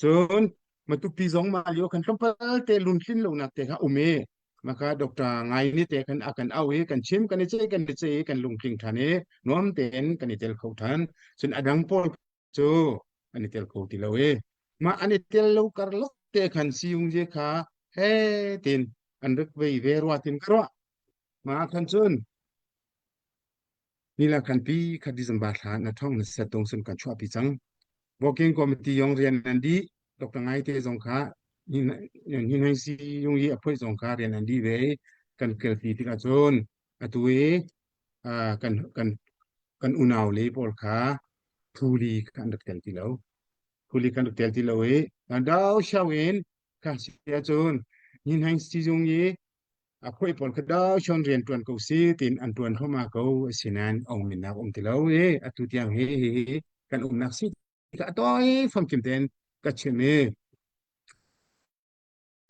Cun Matupi zong mah lio khan tlawmpal te luntlin lonak te kha um i maka doctor ngai ni te khan a kan au i kan chim kan i ceih kan i ceih i kan lungtling ṭhan i nuam tein kan i tel kho ṭhan. Cun a dang pawl cu an i tel kho ti lo i mah an i tel lo karlak te khan siyung je kha he tin an rak vei ve rua tin ka ruah. Mah khan cun Nila khanpi kha December thla na thong na set dong sun kan chuahpi cang. Working committee yong rian nan di Dr. Ngai te zong kha hin si yung yi aphoi zong kha rian an di ve kan kelpi tikah cun atu i kan kan kan unau le pawl kha thuli kan rak tel ti lo thuli kan rak tel ti lo i dau xiao in kha si ahcun hin si zung i a khuai pawl kha dau shon rian tuan ko si tin an tuan homa ko asinain ong minnak um ti lo i atu tiang hi hi hi kan umnak si ka toi famkim ten ka chim i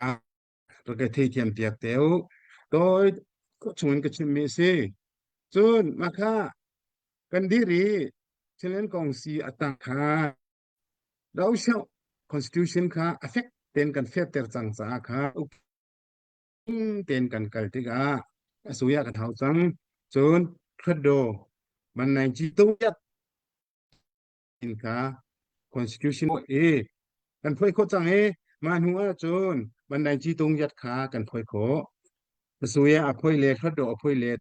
a ka thei thiam piak teu toi chungin ka chim mi si cun makha. Kan dir i Chinland Kongsi a tang kha Dohsiau Constitution kha a fek tein kan fehter cang caah kha uk tein kan kal tikah a suya kan hau cang. Cun Hluttaw man nai ci in kha Constitution i kan phuai khawh cang i mah hnu ah cun man nai ci tung yat kha kan phuai khawh. A suya a phuai le Hluttaw a phuai le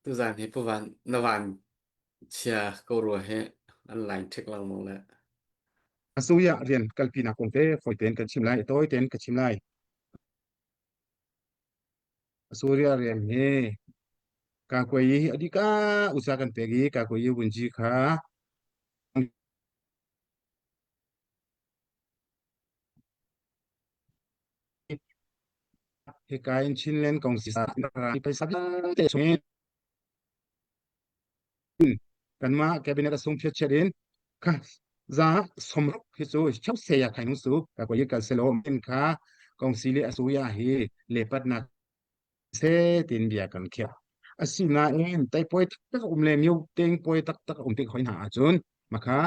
Tuzaan hi Pu Van na van chia ko rua hi an line ṭhek lengmang le. Asuya rian kalpinak kong te fawi tein kan chim lai, tawi tein ka chim lai. Asuria rian hi ka kuai hi adika usa kan pek i ka kuai vunji kha Hika in Chinland kong si phaisa vialte chungin kanmah cabinet a sung phiatchiat in kha za somruk hi cu cheu ya khai nu su ka ko kal selo in kha kong si le asuya hi lepatnak se tin bia kan khiah asinain taipoi taktak um le miu teng poi taktak um tik hoi hna ahcun makha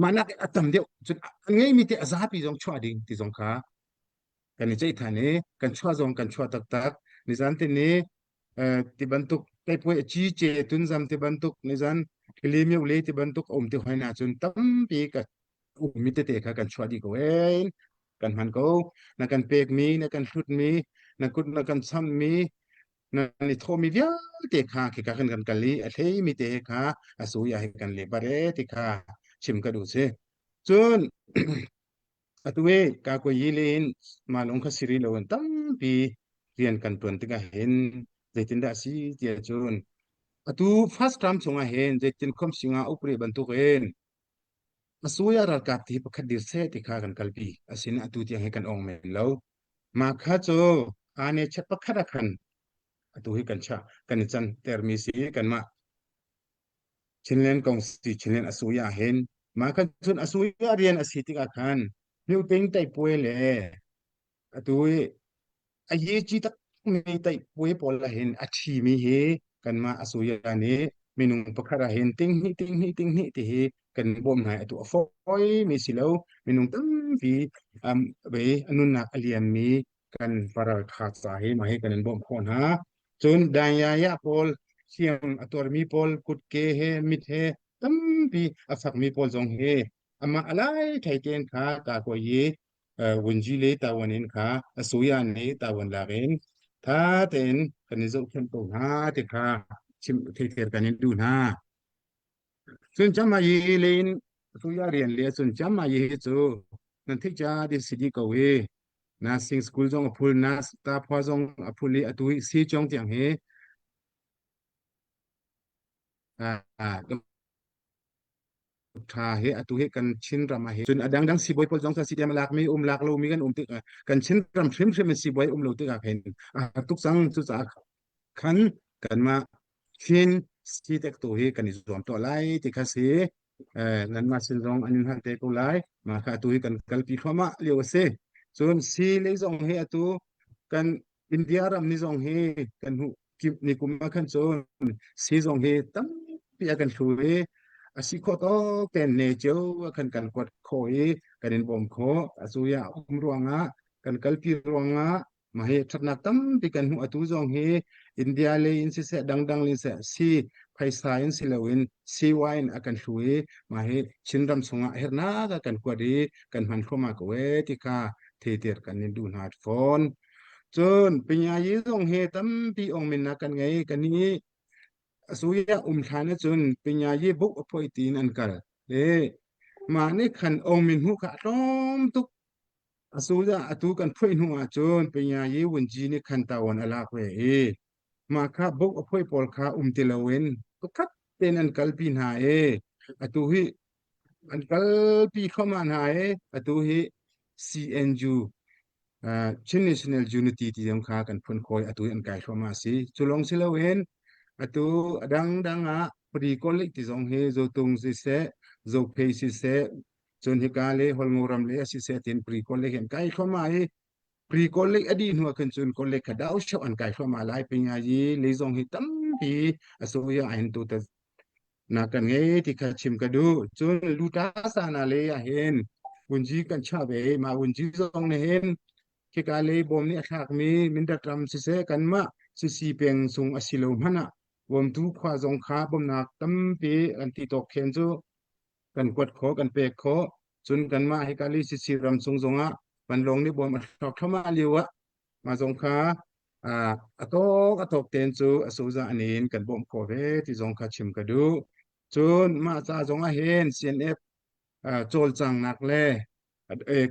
mahnak a tam deuh cun a ngeimi te a zapi zong chuah ding ti zong kha kan i ceih than i kan chuah zong kan chuah taktak nizan te ni ti bantuk taipoi a ci ce tunzam ti bantuk nizan limiu le ti bantuk um ti hoi na cun tampi ka ummi tete kha kan chuah dih ko ee kan hman ko na kan pekmi na kan hlutmi na kut na kan chammi na i thawhmi vialte kha khika khan kan kal i a hleimi te kha a suya he kan le bare ti kha chim ka duh si cun atu i ka ko yi lin ma lung kha siri lo in tampi rian kan tuan tikah hin zeitindah si tiah cun atu first term chungah hin zeitin khom singa upri bantuk in Asuya ralkap ti pakhat dir seh ti kha kan kalpi. Asin atu tiang hi kan ong men lo. Mah kha cu ane chat pakhat ah khan atu hi kan cha kan i can termi si kanmah Chinland kong si Chinland asuya hin mah khan cun asuya rian a si tikah khan Myoting taipue le atu i a ye ci takmi taihpuai pawl ahhin a ṭhimi hi kanmah a suya nih minung pakhat ahhin tinghnih tinghnih tinghnih ti hi kan bawm hna i atu a fawimi si lo minung tampi um, ve a nunnak a liammi kan paral kha ca hi mah hi kan in bawmh khawh hna cun danyaya pawl hliam a tuarmi pawl kutke he mit he tampi a fakmi pawl zong hi amah alai thei tein kha ka koi i vunji le tawan in kha a suya nih tawan lak in tha tein kan i zohkhenh ko hna ti kha chim theither kan in duh hna. Cun chama yi lein suya rian le cun chama yi hi cu nan theih cha din si di ko hi nursing school zong a phul nurse ta phua zong a phul i atu hi si chong tiang hi ṭha hi atu hi kan Chinram ah hi cun a dangdang siibawi pawl zong CDM a lakmi um lak lomi kan um tikah kan Chinram hrimhrim in siibawi um lo tikah khin a har tuk cang cucaah khan kanmah Chin CTEC tu hi kan i zuam tuah lai ti kha si nanmah sin zong an in hal te ko lai mah kha atu hi kan kalpi thluahmah lio a si cun si lei zong hi atu kan India ram ni zong hi kan hmuh ni kum ah khan cun si zong hi tampi a kan hlu i a si khawh tawk tein ne cio a kan kan kuat khawh i kan in bawm khawh a cu ya um ruangah kan kalpi ruangah mah hi ṭhatnak tampi kan hmuh atu zong hi India lei in siseh dangdang in seh si phaisa in si loin CY in a kan hlu i mah hi Chinram chungah hernak a kan kuat i kan hman thluahmah ko e ti kha thetir kan in duh hna fawn. Cun Pinyayi zong hi tampi ongminnak kan ngei. Kan i asuya um hlan ahcun Pinyayi buk a phuai tiin an kal. E mah nih khan ongmin hmuh kha a tlawm tuk. Asuya atu kan phuai hnu ahcun Pinyayi wunji nih khan tawan a lak ve i mah kha buk a phuai pawl kha um ti loin pakhat tein an kalpi hna i atu hi an kalpi thluahmah hna i atu hi CNU Chin National Unity ti zong kha kan phun khawi atu hi an kai thluahmah a si. Cu lawng si loin Atu a dangdang ah pre college ti zong hi Zotung siseh, Zophei siseh, cun hika le Holngo ram le siseh tin pre college an kai thluahmah i pre college a dih hnu ah khin cun college kha dau sheu an kai thluahmah lai pinga yi le zong hi tampi a soya a hin tu ta na kan ngei ti kha chim ka duh. Cun luta sana le ah hin vunji kan chah ve ma vunji zong nih hin khika lei bawm nih a thlakmi Mindat ram siseh kanmah Sisi peng chung a si lo hmanh ah bawmtu khua zong kha bawmhnak tampi an ti tawk khen cu kan kuat khawh kan pek khawh. Cun kanmah hika li Sisi ram chung zongah vanlawng nih bawm a thlak thluahmah lio ah mah zong kha a tawk a tawk ten cu a sozah in kan bawmh khawh ve ti zong kha chim ka duh. Cun mah ca zong ah hin CNF cawlcangnak le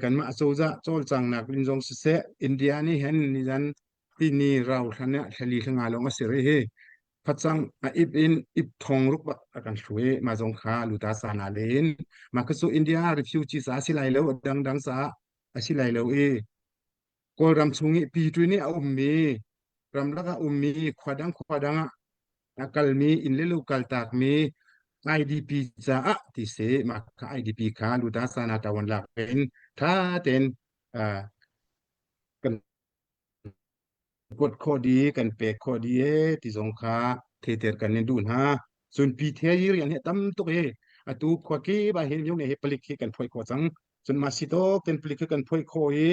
kanmah cozah cawlcangnak in zong siseh India nih hin nizan tini rau hlan ah thlali hlanga lawng a si rih hi facang a ip in ip thong ruk a kan hrui ma zong kha luta sana len ma kha cu India refugee sa si lai lo dangdang sa a si lai lo i Kawlram chung i Pitri nih a ummi ramlak ah ummi khua dang khua dang ah a kalmi inn le lo kaltakmi IDP caah ti si mah kha IDP kha luta sana tawan lak in tha tein kan kuat khawh dih kan pek khawh dih e ti zong kha theiter kan in duh hna. Cun pi the yi rian hi tam tuk i atu khua kip ah hin myone hi palik hi kan phoi khawh cang. Cun mah si tawk ten palik hi kan phoi khawh i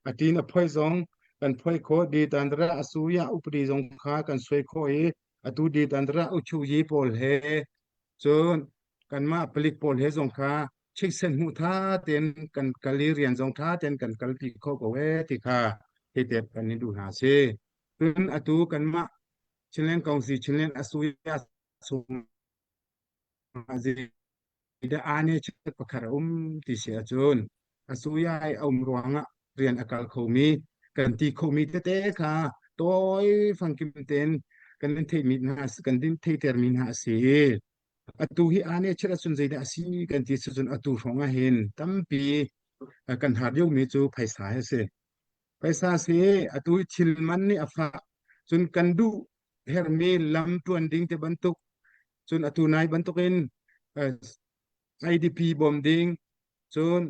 atin a phoi zong kan phoi khawh di tandra asuya upadi zong kha kan suai khawh i atu di tandra uchu yi pawl he cun kanmah palik pawl he zong kha chiksen hmuh tha ten kan kal i rian zong tha ten kan kalpi kho ko e ti kha theitep kan in duh hna si. Cun atu kanmah Chinland Council Chinland Asuya chung zeidah aa chet pakhat a um ti si ahcun asuya i a um ruangah rian a kal khomi kan ti khomi tete kha tawi fangkim tein kan in theihmi hna kan in theihtermi hna a si. Atu hi aa ne chet ahcun zeidah a si kan ti cun atu hrawng ah hin tampi kan har liomi cu phaisa hi a si. Phaisa si atu hi thil man nih a fah. Cun kan duh herhmi lam ṭuan ding te bantuk cun atu nai bantukin IDP bawm ding cun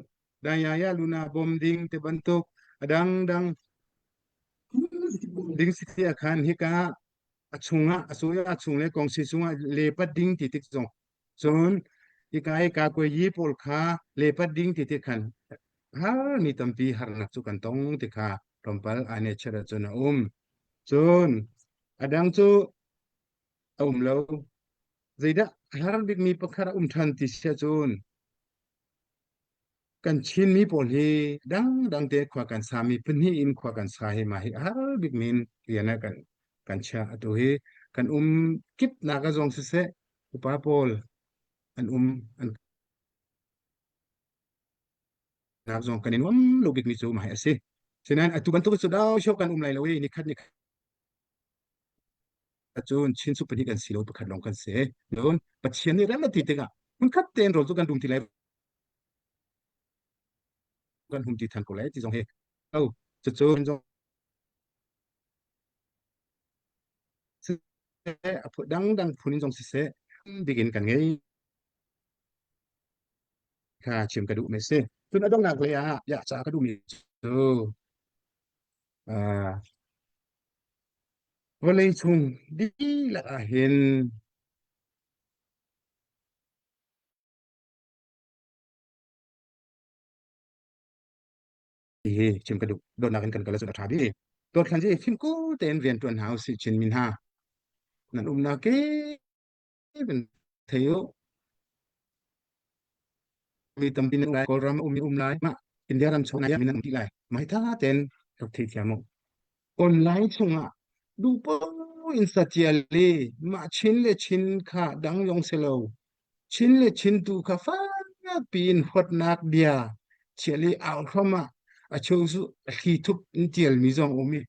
Dayaya Luna bawm ding te bantuk a dangdang ding si ti khan hika a chungah a suya a chung le kongsi chungah lepat ding ti tik zong cun hika i ka kwe yi pawl kha lepat ding ti tik khan har mi tampi harnak cu kan tong ti kha tlawmpal ane chet ahcun a um. Cun a dang cu a um lo. Zeidah a har bikmi pakhat a um ṭhan ti si ahcun kan Chinmi pawl hi dangdang te khua kan sami pahnih in khua kan sa hi mah hi a har bikmi in rian ah kan kan chiah. Atu hi kan um kipnak a zong siseh upa pawl an um an nak zong kan i nuam lo bikmi cu mah hi a si. Sinain atu bantuk cu dau sio kan um lai lo i nikhat nikhat cun Chin cu pahnih kan si lo pakhat lawng kan si. Cun Pathian nih rem a ti tikah hmunkhat tein rawl cu kan dum ti lai kan hum ti than ko lai ti zong hi oh cucu zong a dangdang phun in zong siseh bik in kan ngei kha chim ka duh mi si. Cun a donghnak lei ah ya ca ka duh mi cu vawlei chung dihlak ah hin hi chim ka duh dawtnak in kan kal ahcun a ṭha bik. Dawt hlan hi fimkhur tein rian ṭuan hna usih Chin mi hna. Nan umnak kip in thei u. Mi tampi nan lai Kawlram um um lai mah India ram chung ah min an um dih lai. Mah hi tha tein rak thei thiam u. Online chungah duhpo in satial i mah Chin le Chin kha dang yong si lo. Chin le Chin tu kha fakpi in huatnak bia chial i au hram ah a cheu cu a thli thup in tialmi zong um i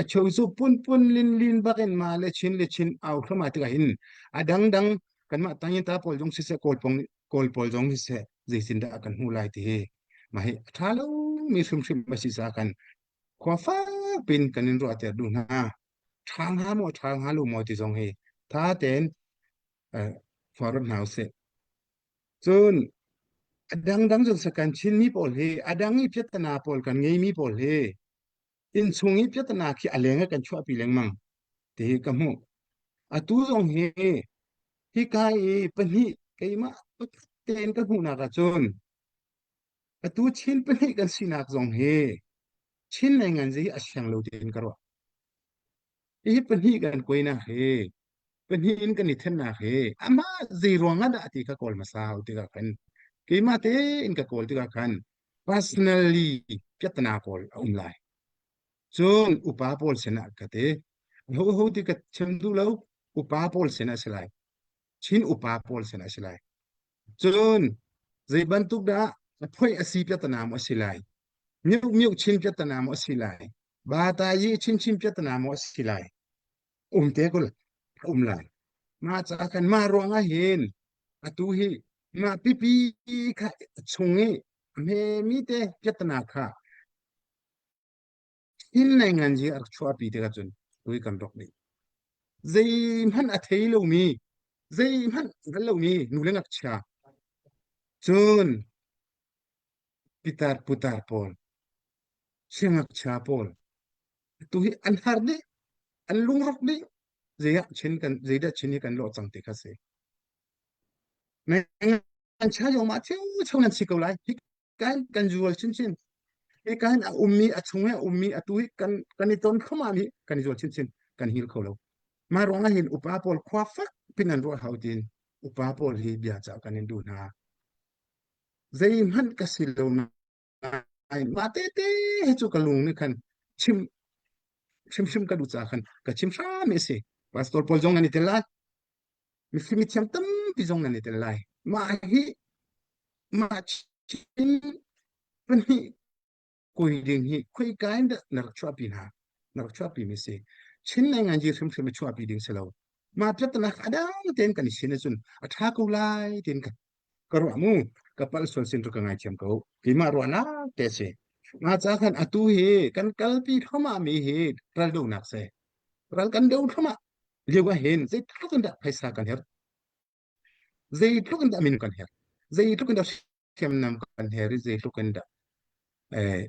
a cheu cu punpun linlin bak in mah le Chin le Chin au hram ah tikah hin a dangdang kanmah tangin ta pawl zong siseh kawl pong kawl pawl zong siseh zeitindah kan hmuh lai ti hi mah hi a ṭha lomi hrimhrim a si caah kan khua fakpi in kan in ruahter duh hna. Ṭha hnga maw ṭha hnga lo maw ti zong hi. Tha tein forward hna usih. Cun a dangdang cu kan Chinmi pawl hi a dang i piattana pawl kan ngeimi pawl hi innchung i piattana khi a leng ah kan chuahpi lengmang ti hi ka hmuh. Atu zong hi hika i pahnih keimah pakhat tein ka hmuhnak ahcun atu Chin pahnih kan sinak zong hi Chin ngai hi a siang lo tiin ka ruah. Hi pahnih kan kuainak hi pahnih in kan i thennak hi amah zei ruang ah dah ti kha kawl hmasa hau tikah khan keimah tein ka kawl tikah khan personally piatana pawl a um lai. Cun upa pawl sinah ka ti. Ho ho ti ka chim duh lo upa pawl sinah si lai. Chin upa pawl sinah si lai. Cun zei bantuk dah a phoih a si piatana maw a si lai. Miuk miuk chin piatana maw a si lai. Bata yi chinchin piatana maw a si lai. Um te kul a um lai. Mah ca kan mah ruang ah hin atu hi mah pipi kha chung i a hmemi te piatana kha Chin nei ngan ji a rak chuahpi tikah cun tui kan rawk dih. Zeihmanh a thei lomi, zeihmanh hngal lomi nu le ngakchia cun pitar putar pawl, siangngakchia pawl tu hi an har dih, an lungrawk dih. Zeiah chin kan zeidah chin hi kan lawh cang ti kha si. Ngan cha yong ma cheu cheu nan si ko lai. Hi kan kan zual chinchin. Hi kan a ummi a chung a ummi atu hi kan kan i ton thluahmah mi kan i zual chinchin kan hil kho lo. Mah ruang ah hin upa pawl khua fak pin an ruah hau tin upa pawl hi bia ca kan in duh hna. Zeihmanh ka si lo nain mah tete hi cu ka lung nih khan chim hrimhrim ka duh caah khan ka chim hram hi a si. Pastor pawl zong nan i tel lai. Mifim mithiam tampi zong nan i tel lai. Mah hi mah chin pahnih kui ding hi khoika in dah na rak chuahpi hna? Na rak chuahpi mi si. Chin ngai ngai hrimhrim i chuahpi ding si lo. Mah piattanak a dang tein kan i sin ahcun a ṭha ko lai tiin ka ka ruah mu ka palh sual sin ka ngaithiam ko keimah ruahnak te si nga ca khan atu hi kan kalpi thluahmah mi hi ral donak si ral kan do thluahmah lio ah hin zeitluk in dah phaisa kan herh zeitluk in dah min kan herh zeitluk in dah hriamnam kan her i zeitluk in dah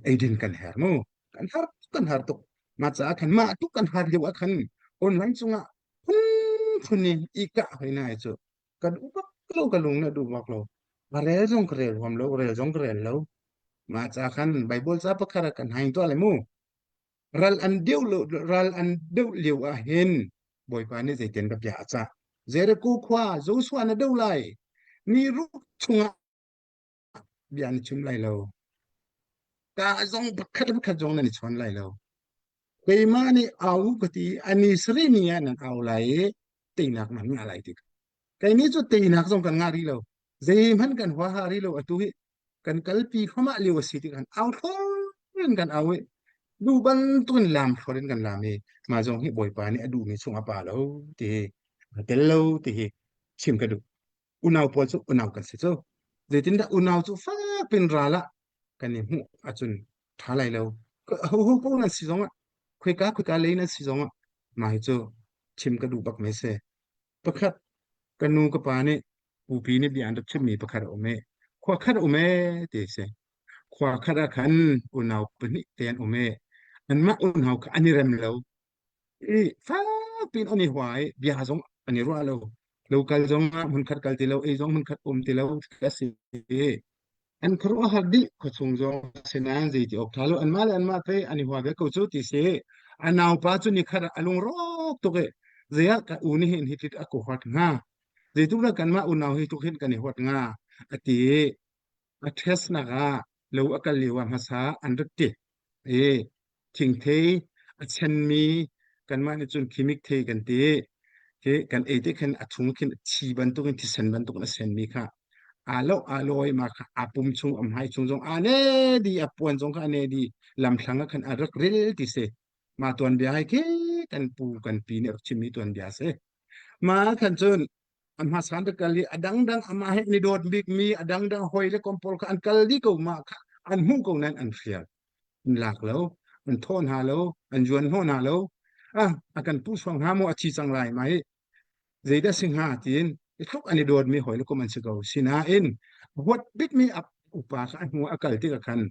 eidin kan her mu kan har kan har tuk ma ca khan mah tuk kan har lio ah khan online cungah phun phun in i kah hoi na cu ka duh bak lo ka lung na duh bak lo ka rel zong ka rel huam lo rel zong ka rel lo mah ca khan Bible ca pakhat ah kan hain tuah le mu ral an deuh lo ral an deuh lio ah hin Bawipa nih zeitin ka bia a cah Jericho khua Joshua na do lai ni ruk chungah bia na chim lai lo ka zong pakhat pakhat zong nan i chawn lai lo keimah nih au ka ti ani sari ni ah nan au lai i teinak nan ngah lai ti kei nih cu teinak zong kan ngah rih lo zeihmanh kan huaha rih lo atu hi kan kalpi thluahmah lio a si ti kan au thlor in kan au i lu bantukin lam thlor in kan lam i mah zong hi bawipa nih a duhmi chung a pa lo ti hi a tel lo ti hi chim ka duh unau pawl cu unau kan si cu zeitindah unau cu fak pin ral ah kan i hmuh ahcun ṭha lai lo ho ho ko nan si zongah khoika khoika lei nan si zongah mah hi cu chim ka duh bak mi si pakhat ka nu ka pa nih pupi nih bia an rak chimmi pakhat a um i khua khat a um e ti si khua khat ah khan unau pahnih te an um i anmah unau kha an i rem lo i fakpi in an i hua i bia zong an i ruah lo. Lo kal zong ah hmunkhat kal ti lo, ei zong hmunkhat um ti lo a si. An khuaruahhar dih khuachung zong asinain zeiti awk ṭha lo anmah le anmah pei an i hua ve ko cu ti si. A naupa cu nikhat ah a lungrawk tuk i zei ah ka u nih hin hi tit a ka huat hnga. Zeituk dah kanmah unau hi tluk hin kan i huat hnga a ti i a test nak ah lo a kal lio ah hmasa an rak ti. I thingthei a chenmi kanmah nih cun khimik thei kan ti. Khi kan ei te khin a chung khin thi bantukin thisen bantukin a senmi kha aa lo aa lawi ma kha aa pum chung a hmai chung zong aa ne di a puan zong kha a ne di lamthlang ah khan a rak ril ti si ma tuanbia hai khi kan pu kan pi nih rak chimmi tuanbia si ma khan cun a hmasan rak kal i a dangdang amah he ni dawt bikmi a dangdang hoi le kom pawl kha an kal dih ko ma kha an hmuh ko nain an hrial an lak lo an thawh hna lo an zuan hnawh hna lo ah a kan pu suang hna maw a thi cang lai ma hi. Zeidah si hnga tiin i tluk an i dawtmi hawi le kum an si ko. Sinain huat bikmi a upa kha a hnu a kal tikah khan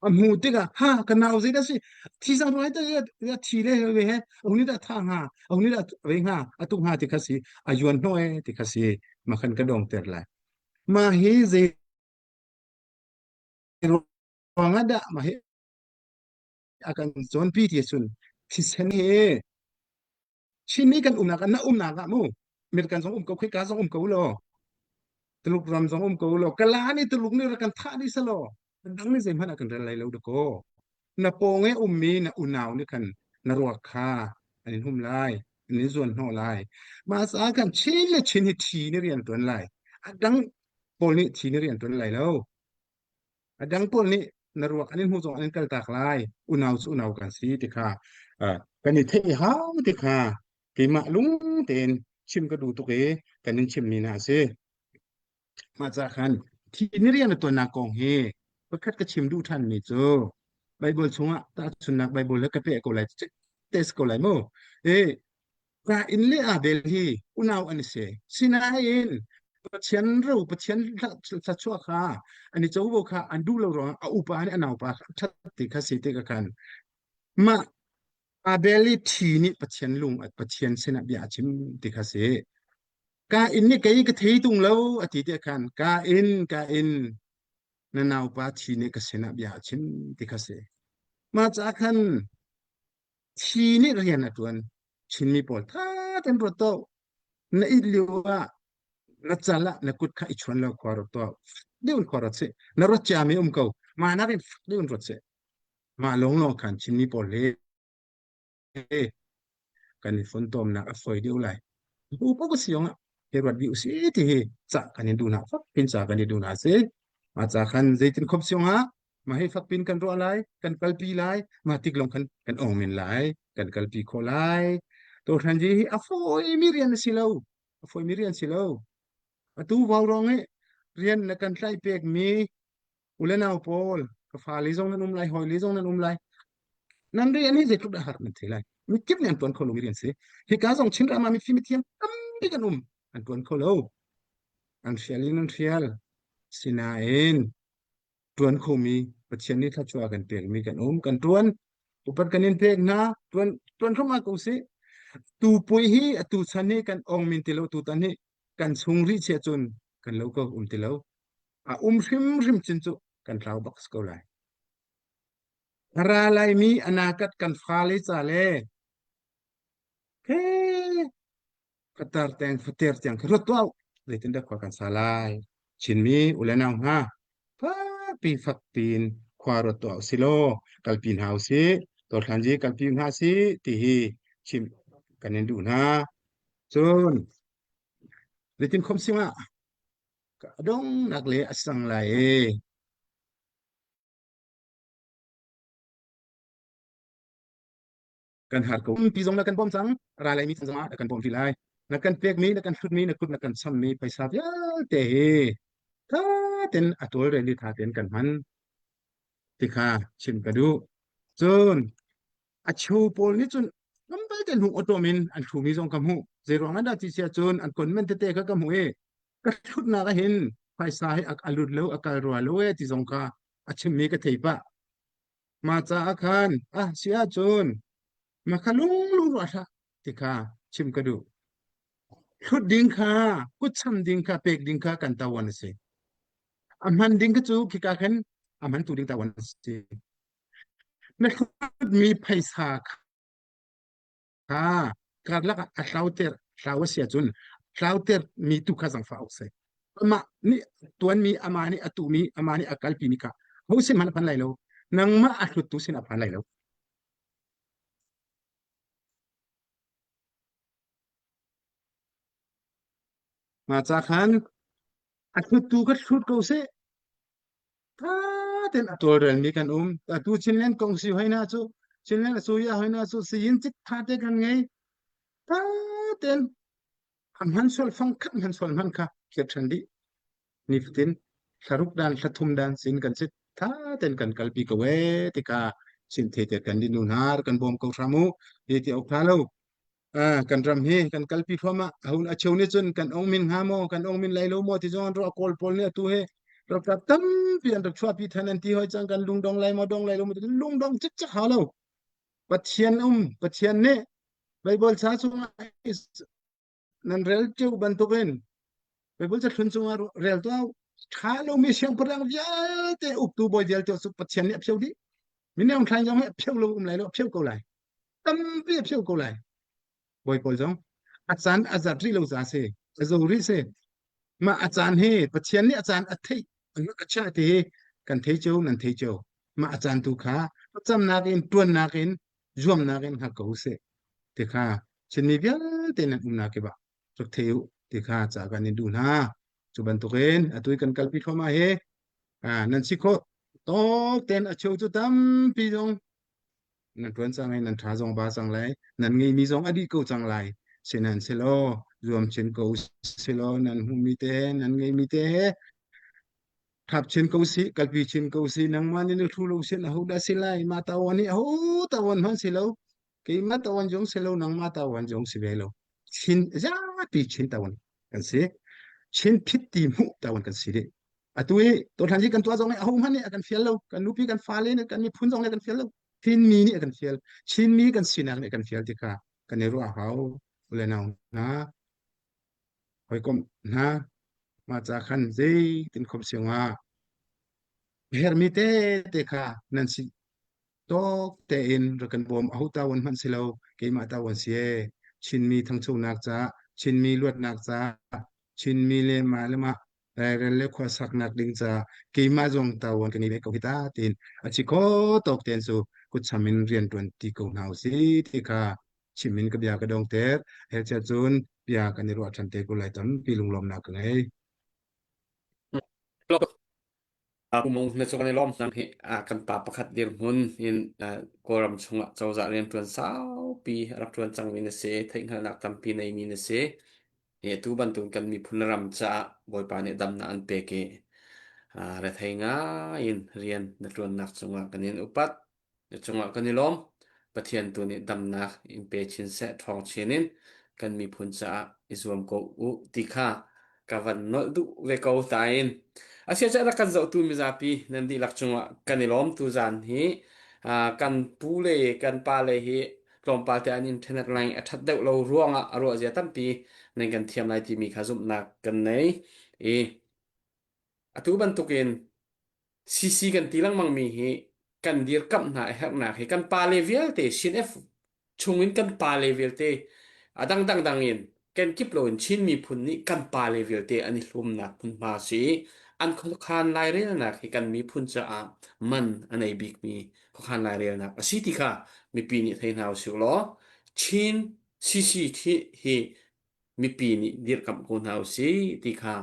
a hmu tikah ha ka nau zeidah si thi sang ruai ta ya thi le ve he ung dah tha hnga ung dah ve hnga atu hnga ti kha si a yuan hnoe ti kha si ma khan ka dong ter lai ma hi zei ruangah dah ma hi a kan cawnpi ti cun thisen hi Chinmi kan umnak ah na umnak ah mu American zong um ko khika zong um ko law Tuluk ram zong um ko law Kala nih Tuluk nih rak kan thah dih selaw dang nih zeihmanh ah kan rel lai lo dakaw na pawng i ummi na unau nih khan na ruak kha an in hum lai an in zuan hnawh lai mah caah khan Chin le Chin hi thi nih rian tuan lai a dang pawl nih thi nih rian tuan lai lo A dang pawl nih na ruak an in hmuh zong an in kaltak lai. Unau cu unau kan si ti kha kan i theih hau ti kha keimah lung tein chim ka duh tuk i kan in chimmi hna a si. Mah ca khan thi ni rian a tuannak kong hi pakhat ka chim duh ṭhanmi cu Baibal chungah tahchunhnak Baibal he ka peh ko lai test ko lai mu. E Kain le Abel hi unau an si. Sinain Pathian ro Pathian thluachuah kha an i covo kha an duh lo ruangah a upa nih a naupa kha a that ti kha si ti ka khan mah Abel i thi nih Pathian lung Pathian sinah bia a chim ti kha si. Kain nih kei ka thei tung lo a ti ti khan Kain Kain na naupa thi nih ka sinah bia a chim ti kha si. Mah ca khan Thi nih rian a ṭuan. Chinmi pawl tha tein ruat tuah. Na it lio ah na cal ah na kut kha i chuan lo khua ruat tuah. Deuh in khua ruat sih. Na ruat ciami um ko. Mah nakin fak deuh in ruat sih. Mah lawnglawng khan Chinmi pawl hi kan i funtomnak a fawi deuh lai. Upa ka si ah hi ruat dih usih ti hi ca kan in duh hna fak pin ca kan i duh hna si. Mah ca khan zeitin khop siong ah mah hi fak pin kan ruah lai, kan kalpi lai, mah tik lawng khan kan ong men lai, kan kalpi khawh lai. To hran hi a fawimi rian a si lo. A fawimi rian si lo. Atu vau rong i rian na kan tlaih pekmi u le nau pawl ka fale zong nan um lai, hawile zong nan um lai. Nan rian hi zeitluk dah har nan thei lai. Mikip nih an tuan kho lomi rian si. Hika zong Chinram ah mifim mithiam tampi kan um. An tuan kho lo. An hrial in an hrial. Sinain tuan khomi Pathian nih thluachuah kan pekmi kan um. Kan tuan. Upat kan in pek hna. Tuan tuan hram ah ko sih. Tu pui hi atu chan hi kan ong min ti lo tu tan hi kan chung rih chia cun kan lo ko um ti lo. A um hrimhrim cun cu kan tlau bak ko lai. A ra laimi anakat kan fale ca le he fatar teng fater tiang kha ruat tuah zeitindah khua kan sa lai Chinmi ule nau hna fakpi fakpiin khua ruat tuah usih law kalpi hna usih Dawthlanji kalpi hna si ti hi chim kan in duh hna cun zeitin khom singah ka dongnak le a sang lai e Kan har ko. Pi zong na kan bawm cang. Ra lai mi zong ah na kan bawm rih lai. Na kan pekmi, na kan hlutmi, na kut na kan chammi phaisa vialte hi tha ten a tawlrel i tha ten kan hman ti kha chim ka duh. Cun a cheu pawl nih cun tlawmpal te hnuk awtawm in an hlumi zong ka hmuh. Zei ruang ah dah ti si ahcun an comment tete kha ka hmuh i ka hlutnak ah hin phaisa hi a lut lo a kal rua lo e ti zong kha a chimmi ka thei pah. Mah caah khan ah si ahcun mah kha lunglung ruah hlah ti kha chim ka duh. Hlut ding kha kutcham ding kha pek ding kha kan tawan a si. A hman ding kha cu khika khan a hman tu ding tawan a si. Na hlutmi phaisa kha karlak ah a hlauter hlau a si ahcun hlauter mi tu kha zangfah awk si. Amah nih tuanmi, amah nih a tuhmi, amah nih a kalpimi kha ho sin hmanh a phan lai lo. Nangmah a hluttu sin a phan lai lo. Mah ca khan a hluttu kha hlut ko seh. Tha tein a tawlrelmi kan um. Atu Chinland kong si hoi na cu Chinland a suya hoi na cu siyin cik tha te kan ngei. Tha tein a hman sual fang khat hman sual hman kha phiat ṭhan dih. Nifatin thlaruk dan thlathum dan sin kan sit tha tein kan kalpi ko e tika chin the te kan di nu hnar kan bawm ko hram u ti ti ok tha lo. Ah, kan ram hi kan kalpi thluahmah. Ahun a cheu nih cun kan ong min hnga maw, kan ong min lai lo maw ti zong an ruah Kawl pawl nih atu hi ralkap tampi an rak chuahpi than an ti hoi cang kan lungdong lai maw dong lai lo maw ti lungdong cikcek hau lo. Pathian um, Pathian nih Bible ca chungah nan rel cio bantukin Bible ca thlun chungah rel tuah ṭha lomi siangpahrang vialte uktu bawi vialte cu Pathian nih a phio dih. Minung thlain zong hi a phio lo um lai lo, a phio ko lai. Tampi a phio ko lai. Bawi pawl zong a caan a zat rih lo ca si, a zo rih si. Mah a caan hi Pathian nih a caan a theih a chiah ti hi kan thei cio nan thei cio. Mah a caan tu kha camnak in ṭuannak in zuamnak in hngak ko usih ti kha Chinmi vialte nan umnak kip ah rak thei u ti kha ca kan in duh hna. Cu bantukin atu i kan kalpi thluahmah hi nan si khawh tawk ten a cheu cu tampi zong nan ṭuan cang i nan ṭha zong ba cang lai nan ngeimi zong a dih ko cang lai sihmanhsehlaw zuam chin ko silaw nan hmuhmi te he nan ngeimi te he thap chin ko si kalpi chin ko si nangmah nih na thu lo sin aho dah si lai ma tawan hi aho tawan hmanh si lo keimah tawan zong si lo nangmah tawan zong si ve lo chin zapi chin tawan kan si chin phit ti hmuh tawan kan si dih atu hi tohlan hi kan tuah zong nih aho hmanh nih a kan fial lo kan nupi kan fale nih kan miphun zong nih a kan fial lo Chinmi nih a kan fial Chinmi kan sinak nih a kan fial ti kha kan i ruah hau le nau hna hawikom hna mah ca khan zeitin khom siang ah hermi te te kha nan si tawk tein rak kan bawm aho tawan hmanh si lo keimah tawan si e Chinmi thangchonak ca Chinmi luatnak ca Chinmi le mah le mah lairel le khua saknak ding ca keimah zong tawan kan i ve ko hi ta tiin a chi kho tawk tein cu kutcham in rian tuan ti ko hna usih ti kha chim in ka bia ka dong ter he cun bia kan i ruah ṭhan te ko lai tampi lunglawmnak ka ngei. Umung na cu kan i lawm hi kan pa pakhat dirhmun in Kawlram chungah cozah rian ṭuan saupi a rak ṭuan cangmi na si theihhngalhnak tampi neimi na si i atu bantuk kan miphun ram caah Bawipa nih damnak an pek i rethei ngai in rian na ṭuannak cungah kan in upat Na cungah kan i lawm. Pathian tu nih damnak in pe chin seh ṭhawng chin in kan miphun caah i zuam ko u ti kha ka van nolh duh ve ko tain. Asiah rak kan zohtu mizapi nan dihlak cungah kan i lawm tu zan hi kan pu le kan pa le hi tlawmpal te an internet line a ṭhat deuh lo ruangah a ruah zia tampi nan kan thiam lai timi kha zumhnak kan nei i atu bantukin CC kan ti lengmang mi hi kan dirkamh hna a herhnak hi kan pale vialte CNF chungin kan pale vialte a dangdang dang in kenkip loin Chin miphun nih kan pale vialte an i hlumnak hmunhma si i an khuakhan lairelnak hi kan miphun caah man a nei bikmi khuakhan lairelnak a si ti kha mipi nih thei hna usih law Chin CC hi mipi nih dirkamh ko hna usih ti kha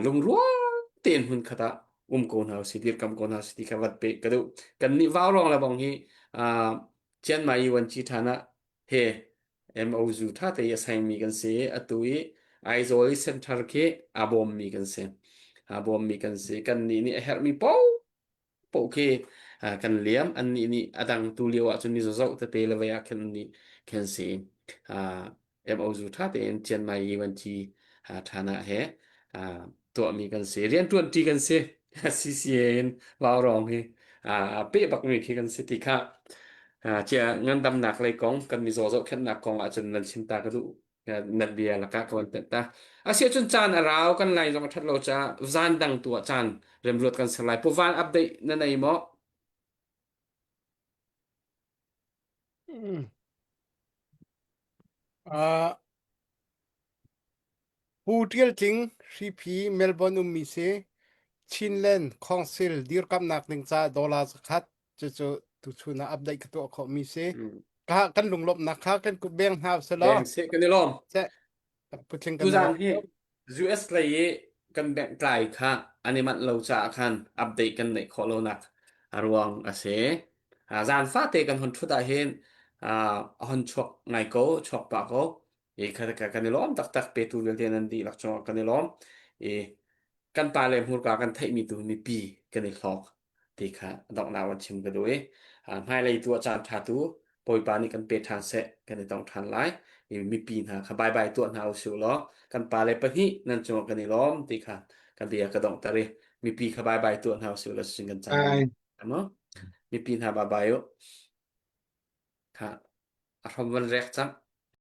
lungrual tein hmunkhat ah um ko hna usih dirkamh ko hna usih ti kha vat pe ka duh kan nih vau rong le bong hi Chiang Mai Yuan Chi than ah he MOU tha te a sign mi kan si atu i Aizawl i center khi a bawm mi kan si a bawm mi kan si kan nih nih a herh mi paoh paoh khi kan liam annih nih a dang tu lio ahcun mi zoh tete le vei ah khin nih khin si MOU tha tein Chiang Mai Yuan-chi thana he tuahmi kan si riantuan ṭi kan si CCA in vaurong hi pe bakmi khi kan si ti kha cia ngandamnak lei kong kan mizaw zohkhenhnak kong ahcun nan chim ta ka duh nan bia lakah ka van pet ta asiahcun caan a rau kan lai zong a ṭhat lo caah zan dang tu ah caan remruat kan ser lai puvan update na nei maw Mm. Uh, Pu Ṭial Tling Hriphi Melbourne ummi si Chinland Council dirkamnak ding ca dollar zakhat cucu tuchun ah update ka tuah khawhmi si. Mm. Ka kan lunglawmhnak kha kan kut beng hna selaw. Beng seh kan i lawm. Seh putling kan Tuzaan hi US lei i kan bank tlai kha an i manh lo caah khan update kan neih khawh lonak a ruang a si. Ah, Zaan fate kan hon ṭhut ah hin ah, a hon chuak ngai ko, chuak pah ko. I kha kan i lawm taktak petu vialte nan dihlak cungah kan i lawm. I kan pa le hmurka kan theihmi tu mipi kan i hlawk ti kha donghnak van chim ka duh i hmailei tu ah caan ṭha tu. Bawipa nih kan pe ṭhan seh kan i tong ṭhan lai. I mipi hna kha bye bye tuah hna usih law kan pale pahnih nan cungah kan i lawm ti kha kan bia ka donghter i mipi kha bye bye tuah hna usih law cucun kan caan Bye. Mipi hna bye bye u. Kha a hrom van rek cang.